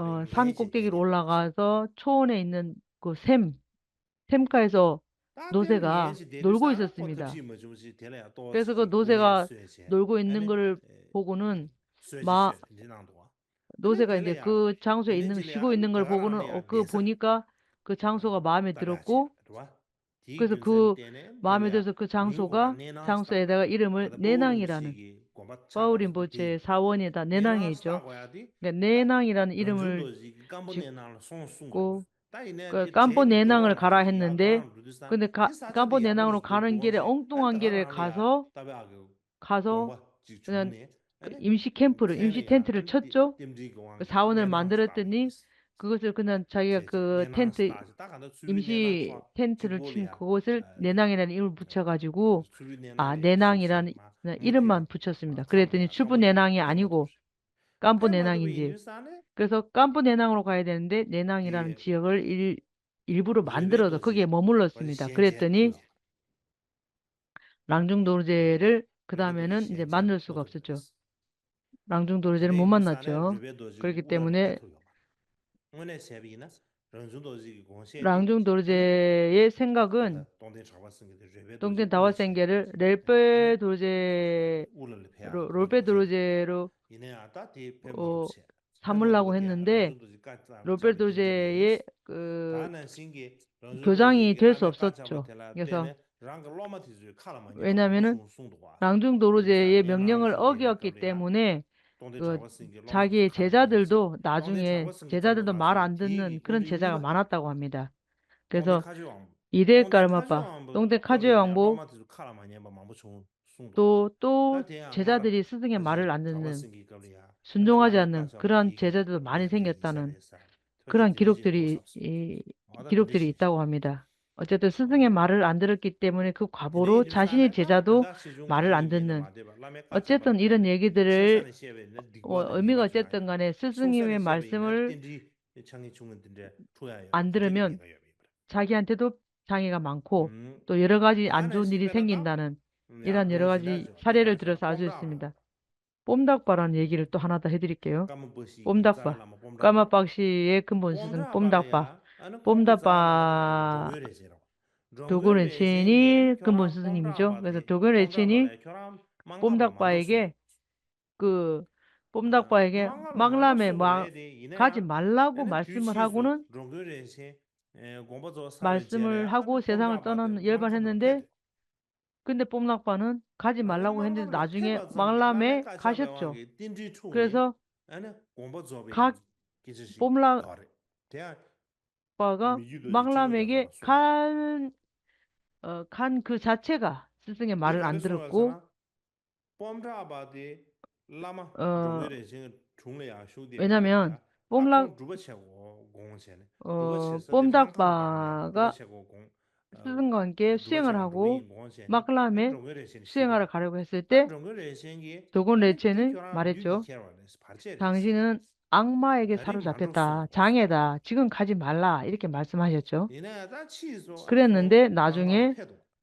ཨོ་སན་ཀོག་ཏེ་གི་རོ་ལ་ག་སོ་ཆོ་ནེ་ནན་ཀུ་སེམས། ཐེམ་ཀ་ཡི་སོ། རྡོ་སེ་ག་རྡོལ་གོ་ཡི་སོ་སི་མི་ད། ཀེ་སོ་ག་རྡོ་སེ་ག་རྡོལ་གོ་ཡི་ནང་གར་ཕོ་གོ་ནུན། མ། རྡོ་སེ་ག་ཡི་ཀུ་ཆང་སོ་ཡི་ནང་ཤི་གོ་ཡི་ནང་གར་ཕོ་གོ་ནུན་ཨོ་ཀུ་ཕོ་ནི་ཀ། ཀུ་ཆང་སོ་ག་བ་མེ་དི་རོ་ཀུ། ཀུ་སོ་ཀུ། བ་མེ་དི་སོ་ཀུ་ཆང་སོ་ག་ཆང་སོ་ཡི་ད་ག་ཨི་རི་མུ་ནེ་ནང་ཡི་ར་ནི། པའུ་རིན་པོ་ཆེ་ས་བོ་ནི་ད་ནེ་ནང་ཡི་ཅོ། ནེ་ནང་ཡི་ར་ནི་ཨི་རི་མུ་ཅི་ཀུ། སྐམ་པོ་ནས་ནང་ལ་ག་ར་ཧེན་ནན་དེ། ཀུན་ཏེ་ཀ་སྐམ་པོ་ནས་ནང་ལ་ག་རང་གི་རེ་ཨོང་ཏུང་ཨང་གི་རེ་ག་སོ། ག་སོ། ཨིམ་ཤི་ཁེམ་ཕུར་ཨིམ་ཤི་ཐེན་ཐིར་ཆོད་ཅོ། ས་བོ་ནེར་མ་འདི་ར་ཏི་ནི། ཀུ་ཀུ་སེ་ཀུ་ན་ཆ་ཡ་ཀུ་ཐེན་ཐི། ཨིམ་ཤི་ཐེན་ཐིར་ཆིན་ཀུ་ཀུ་སེ་ནས་ནང་ཡི་ར་ནི་ཨིམ་བུ་ཆ་ག་ཅི་གུ། ཨ་ནས་ནང་ཡི་ར་ནི་ཨི་རི་མན་བུ་ཆ་སི་མི་ད་ཀུ་རེ་ཏི་ནི་ཆུ་བུ་ནས་ནང་ཡི་ཨ་ནི་གོ། སྐམ་པོ་ནས་ནང་ཡིན་གྱི། ཀུ་སོ་སྐམ་པོ་ནས་ནང་རོ་ག་ཡི་དེ་ནས་ནས་ནང་ཡི་ར་ནི་ཆི་ཡ་གར་ཨི་རི་ཨི་རི་བུ་རུ་བན་དི་རོ་ད་ཁུ་གེ་མོ་མུ་ལོ་སི་མི་ད་ཀུ་རེ་ཏི་ནི། རང་བྱུང་རྡོ་རྗེ་རི་ཁུ་ད་མེ་ནོན་ཇེ་བན་རུ་སུ་གབ་སུ་ཅོ། རང་བྱུང་རྡོ་རྗེ་རི་མུ་མ་ན་ཅོ། ཀུ་རེ་གི་ཏེ་མུ་ནེ། རང་བྱུང་རྡོ་རྗེ་ཡེ་སེང་ག་ཀུན། སྟོང་ཐུན་གྲགས་པ་སེང་གེ་རི་རོལ་པའི་རྡོ་རྗེ་ཨུ་ལ་ལ་ཕེབས་ཨ་རྡོ་རྗེ་རོ་རོལ་པའི་རྡོ་རྗེ་རོ། ཡིན་ན་ཡང་ད་དེ་ཕེབས་འགྲོ་ཨོ། ཆེ། ཐ་མུ་ལ་གོ་ཧེ་ནན་དེ། རོལ་པའི་རྡོ་རྗེ་ཡེ། ད་ནང་བཞིན་གྱི་རང་བྱུང་རྡོ་རྗེ་ཡེ་ཐོས་སོབ་སོད་ཆོ་ཡ་སོ། རང་གི་སློབ་མ་དེ་ཚོའི་ཁ་ལ་མ་ཉན་པ་མང་པོ་གསུངས་གསུངས་འདུག་བ། རང་བྱུང་རྡོ་རྗེ་ཡེ་མྱང་མྱང་ཨོ་ཀེ་ཨོ་ཀེ་ཏེ་མུ་ནེ། ཆ་གི་བྱེད་བྱ་དེར་དོ་ད་བྱུང་ཡེ་བྱེད་བྱ་དེར་དོ་མ་ར་འདི་ནན་ཁི་རན་བྱེད་བྱ་ག་མ་ན་ཏག་བ་མི་ད། ཀེ་སོ། ཡི་དེ་ཀརྨ་པ། སྟོང་ཐུན་མཁའ་སྤྱོད་དབང་པོ། ཏོ་ཏོ། བྱེད་བྱ་དེ་རིགས་སི་སི་ངེ་མ་རེད་ཨ་འདི་ནི། སུན་ཅུང་ཨ་ཅག་ནི་ཁི་རང་བྱེད་བྱ་དེ་མ་ནི་སེང་གེ་ལྟ་ནི། ཁི་རང་ཀི་རུག་དེ་རིགས་ཀི་རུག་དེ་རིགས་ལྟ་བ་མི་ད། ཨོ་ཅེ་ཏོ་སི་སི་ངེ་མ་རེད་ཨ་འདི་ར་ཀི་ཏེ་མོ་ནི་ཁུ་ཁ་བོ་རོ་ཆ་ཤི་ནི་བྱེད་བྱ་དུ་མ་རེད་ཨ་འདི་ནི། ཨོ་ཅེ་ཏོ་ཨི་ར་ཉེ་གི་དེ་རེད། ཨོ་མི་ག་ཨོ་ཅེ་ཏོ་ང་ནི་སི་སི་ངེ་མེ་མ་རེད་སི་མོ་རེད། ཨ་འདི་ར་མེ་ཡོན། ཆ་ཁྱང་དེ་དུ་ཆ་ངེ་ག་མང་ཁོ། ཏོ་ཡོ་ར་ག་ཅི་ཨན་ཇོ་ནི་རི་སེང་གིན་ད་ནན། ཡི་ར་ཉོ་ར་ག་ཅི་ས་རེ་རེ་དུ་ར་ས་ཟོས་སི་མི་ད། སྤོམ་དག་པ་རང་ཡེ་གི་རི་ཏོ་ཧ་ན་ད་ཧེ་དི་རི་ཀེ་ཡོ། སྤོམ་དག་པ། ཀརྨ་པཀ་ཤི་ཡེ་ཀུན་པོ་སི་སི་སྤོམ་དག་པ། སྤོམ་དག་པ། འགྲོ་ཀུན་རེ་ཆེ་ནི་ཀུན་པོ་སི་སི་ཉི་མི་ཅོ། ངེ་ས་འགྲོ་ཀུན་རེ་ཆེ་ནི། སྤོམ་དག་པ་ཡེ་གེ། ཀུ། སྤོམ་དག་པ་ཡི་གེ་དམངས་ལ་མེ་མ། ཁ་ཅི་མ་ལ་གུ་མར་སི་མ་ཧྲ་གུ་ནུ། མར་སི་མ་ཧྲ་གུ་སེ་ཐང་ལ་ཏོ་ན་ཡོད་པ་ཧྲེ་ནན་དེ། ཀུན་དེ་སྤོམ་དག་པ་ནུ་ཁ་ཅི་མ་ལ་གུ་ཧེན་དེ་ད་ཇུ་ངེ་དམངས་ལ་མེ་ཁ་ཤད་ཅོ། ཀུ་རེ་སོ། ཁ། སྤོམ་ལ། པ་ག་དམངས་ལ་མེ་གེ་ཁན། ཁན་ཁུ་ཆ་ཆེ་ག་སི་སི་ངེ་མར་ཨན་དི་རུ་གུ། སྤོམ་བྲག་པ་དེ་བླ་མ་འགྲོ་མགོན་རས་ཆེན་གྱི་དྲུང་ལ་ཡང་བཞུགས་ཏེ། ཨ་ཁོང་སྒྲུབ་པ་བྱེད་དགོས་དགོངས་བྱས་ནས་སྒྲུབ་པ་བྱེད་ས་དེ་སྤོམ་བྲག་པ་སྒྲུབ་པ་བྱེད་དགོས་དགོངས། སྲིད་གསུམ་མགོན་གྱིས་སྤྱན་སྔར་ཧ་གོ། དམག་བླ་མས་སྤྱན་སྔར་ག་རེ་བྱས་ཟེར་ཏེ། འགྲོ་མགོན་རས་ཆེན་གྱིས་དོ་དགོང་རེ་ཆེ་ནི་མ་རེད་ཅོ། དང་ཤིང་ཨང་མ་ཡེ་གེ་ས་རུ་ཟ་ཕེ་ཏ་ཆ་ངེ་ད་ཅི་གང་ཁ་ཅི་མ་ལ་ཨི་རེ་གེ་མ་སི་མ་ཡོད་ཅོ། ཁི་རེ་ནི་འདི་ན་ཇུ་ངེ་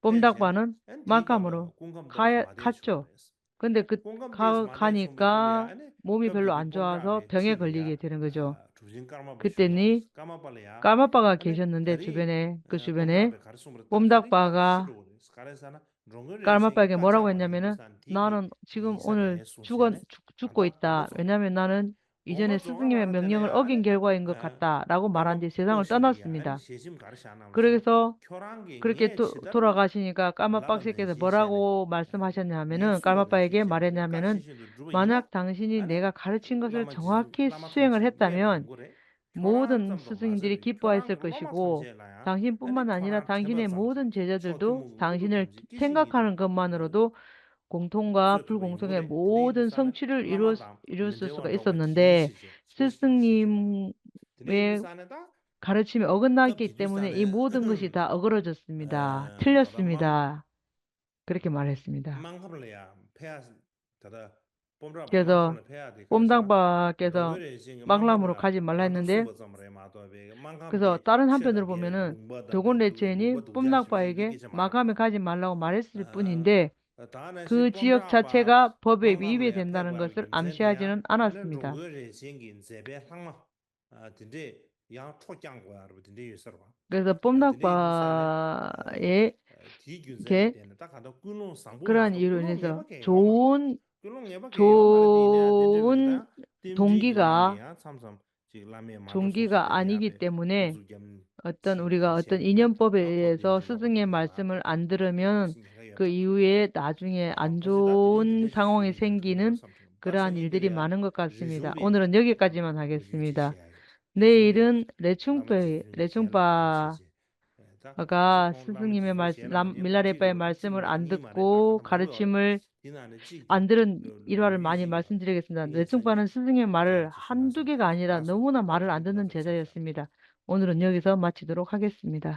སྤོམ་བྲག་པ་ནི་མ་ཀ་མ་རུ་ཁ་ཡ་ཁ་ཅོ། ཀུན་ཏེ་ཀི་ཁ་ཁ་ནི་ཀ་མོ་མི་ཕེ་ལོ་ཨན་ཇོ་ཨ་ཟོ་ཕེ་ངེ་ག་ལི་གེ་ཐེ་རང་གི་ཇོ། ཀི་ཏེ་ནི་ཀརྨ་པ་ག་གེ་ཤ་ནན་ཏེ་ཆུ་བེ་ནེ་ཀི་ཆུ་བེ་ནེ་སྤོམ་བྲག་པ་ག་ཀརྨ་པ་གེ་མོ་ར་ཝེ་ཉམ་མེ་ན་ན་ནན་ཆི་གུམ་ཨོ་ནུ་ཆུ་ག་ཆུ་ཆུ་ཀོ་ཨི་ཏ་ཝེ་ཉམ་མེ་ན་ནན། ཡིད་ཆེས་ནས་སྲིད་ཟིང་ངེ་མེ་མྱོང་ངེ་ཨོ་གིན་གེར་ཀོ་ཨིན་གོ་ཁ་ཏ་ར་གོ་མ་རང་དེ་ཟེ་སང་ལ་ཏ་ན་སི་མི་ཏ། ཀུ་རེ་གི་སོ། ཀུ་རེ་གི་ཐུ་ཐུ་ར་ག་ཤི་ཉི་ཀ་ཀརྨ་པ་ཤེ་ཀེ་ཏ་བོ་ར་གོ་མར་སི་མ་ཤ་ཉ་མེ་ནོ་ཀརྨ་པ་ཡེ་གེ་མ་རེ་ཉ་མེ་ནོ། མ་ནག་དང་ཤི་ཉི་ནེ་ག་ག་རེ་ཆིང་ག་སོ་ཆང་ཧ་ཀེ་སོ་ཡང་རེ་ཏ་མེ་ཡོན། མོ་དང་སྲིད་ཟིང་འདིར་གི་པོ་ཨེ་སེར་གོ་ཤི་གོ། དང་ཤིན་པུ་མ་ན་ཉི་ར་དང་ཤིན་ནེ་མོ་དང་ཇེ་ཇ་དུར་དུ་དང་ཤིན་ནེ་ཐེང་ག་ཁ་རང་ག་མ་ན་རོ་དུ། གུང་ཐུང་ག་ཕུལ་གུང་ཐུང་གི་མོ་དང་སང་ཕྱི་རུ་ཨི་རོ་ཨི་རོ་སུ་སུ་ག་ཨི་སོ་ནན་ཏེ། སྲིད་ཟིང་ངི་མེ་ག་རེ་ཆི་མེ་ཨོ་ག་ན་ཀེ་ཏེ་མོ་ནེ་ཨི་མོ་དང་ག་ཤི་ཏ་ཨོ་ག་རོ་ཇ་སི་མི་ཏ་ཐིལ་ལ་སི་མི་ཏ། ཀ་རེ་གེ་མ་རེ་སི་མི་ཏ། ཀེ་ཏོ། སྤོམ་བྲག་པ་ཀེ་ཏོ། དམག་ལ་མོ་རུ་ཁ་ཅིག་མ་ལྷ་ནི་འདི། ཀེ་ཏོ་ཏཱ་ར་ནམ་པའི་ནོར་བུ་མེ་ནི། དོ་དགོང་རེ་ཆེ་ནི་སྤོམ་བྲག་པ་ཡེ་གེ་མ་ཀ་མེ་ཁ་ཅིག་མ་ལྷ་མ་རེ་སི་པུ་ནི་འདི། ཁུ་ཅི་ཡོག་ཆ་ཆེ་ག་ཕོ་བེ་བི་བེ་དེན་ད་རང་ག་སིར་ཨམ་ཤ་ཅི་ནན་ཨ་ན་སི་མི་ཏ། དེ་འདྲས་ཡང་ཁྲོ་རྐྱང་དགོས་ཡ་རེད་པ། དེ་འདྲས་ཡོད་ས་རེད་པ། ག་ས་སྤོམ་ནག་པ་ཨེ་དེའི་རྒྱུ་མཚན་གེ་ལ་བརྟེན་ནས་ད་ག་འདྲ་ཀུན་སློང་བཟང་པོ་ཀི་ར་ནི་ཡུ་རུ་ནི་ས་ཇོན་ཀུན་སློང་ངེས་པ་གེ་ཡོད་མ་རེད། དེ་ནས་ཡང་དེ་འདྲས་རེད། ད་དེ་ནས་ཡང་མཚམས་མཚམས་ཅིག་བླ་མས་མ་འགྲོ་གསུངས་ས་དེ་ཡང་ཨ་ནི་གི་ལྟད་མོ་ནས་ཨ་ཏན་ཨུ་རི་ག་ཨ་ཏན་ཨི་ཉམ་པོ་བེ་སོ་སི་སི་ངེ་མ་སི་མུལ་ཨན་དི་ར་མྱོན་གི་ཡུ་ཨེ་ད་ཅུ་ངེ་ཨན་ཇོན་ས་ངོ་ངེ་སེང་གི་ནི། ཀི་ར་ནི་དེ་རི་མ་ནང་གི་ཀ་སི་མི་ད། ཨོ་ནི་ར་ཉོ་གི་ཀ་ཅི་མ་ན་གི་སི་མི་ད། ནེ་ཡི་རུན་རེ་ཆུང་པེ་རེ་ཆུང་པ། ཨ་ག་སི་སི་ངི་མེ་མ་ལམ་མི་ལ་རེ་པའི་མར་སེ་མུར་ཨན་དུ་ཀོ་ག་ར་ཆི་མུར། ཨན་དུ་རུ་ཨིར་བ་རུ་མ་ནི་མར་སེ་འཇི་རེ་གི་སི་ད། རེ་ཆུང་པ་ན་སི་སི་ངི་མར་ཧན་དུ་གི་ག་ནི་ར་ནོ་མུ་ན་མར་ཨན་དུ་ནན་ཆེ་ཆ་ཡོད་སི་མི་ད། ཨོ་ནི་ར་ཉོ་གི་ས་མ་ཆི་དུ་རོ་ཁ་གི་སི་མི་ད།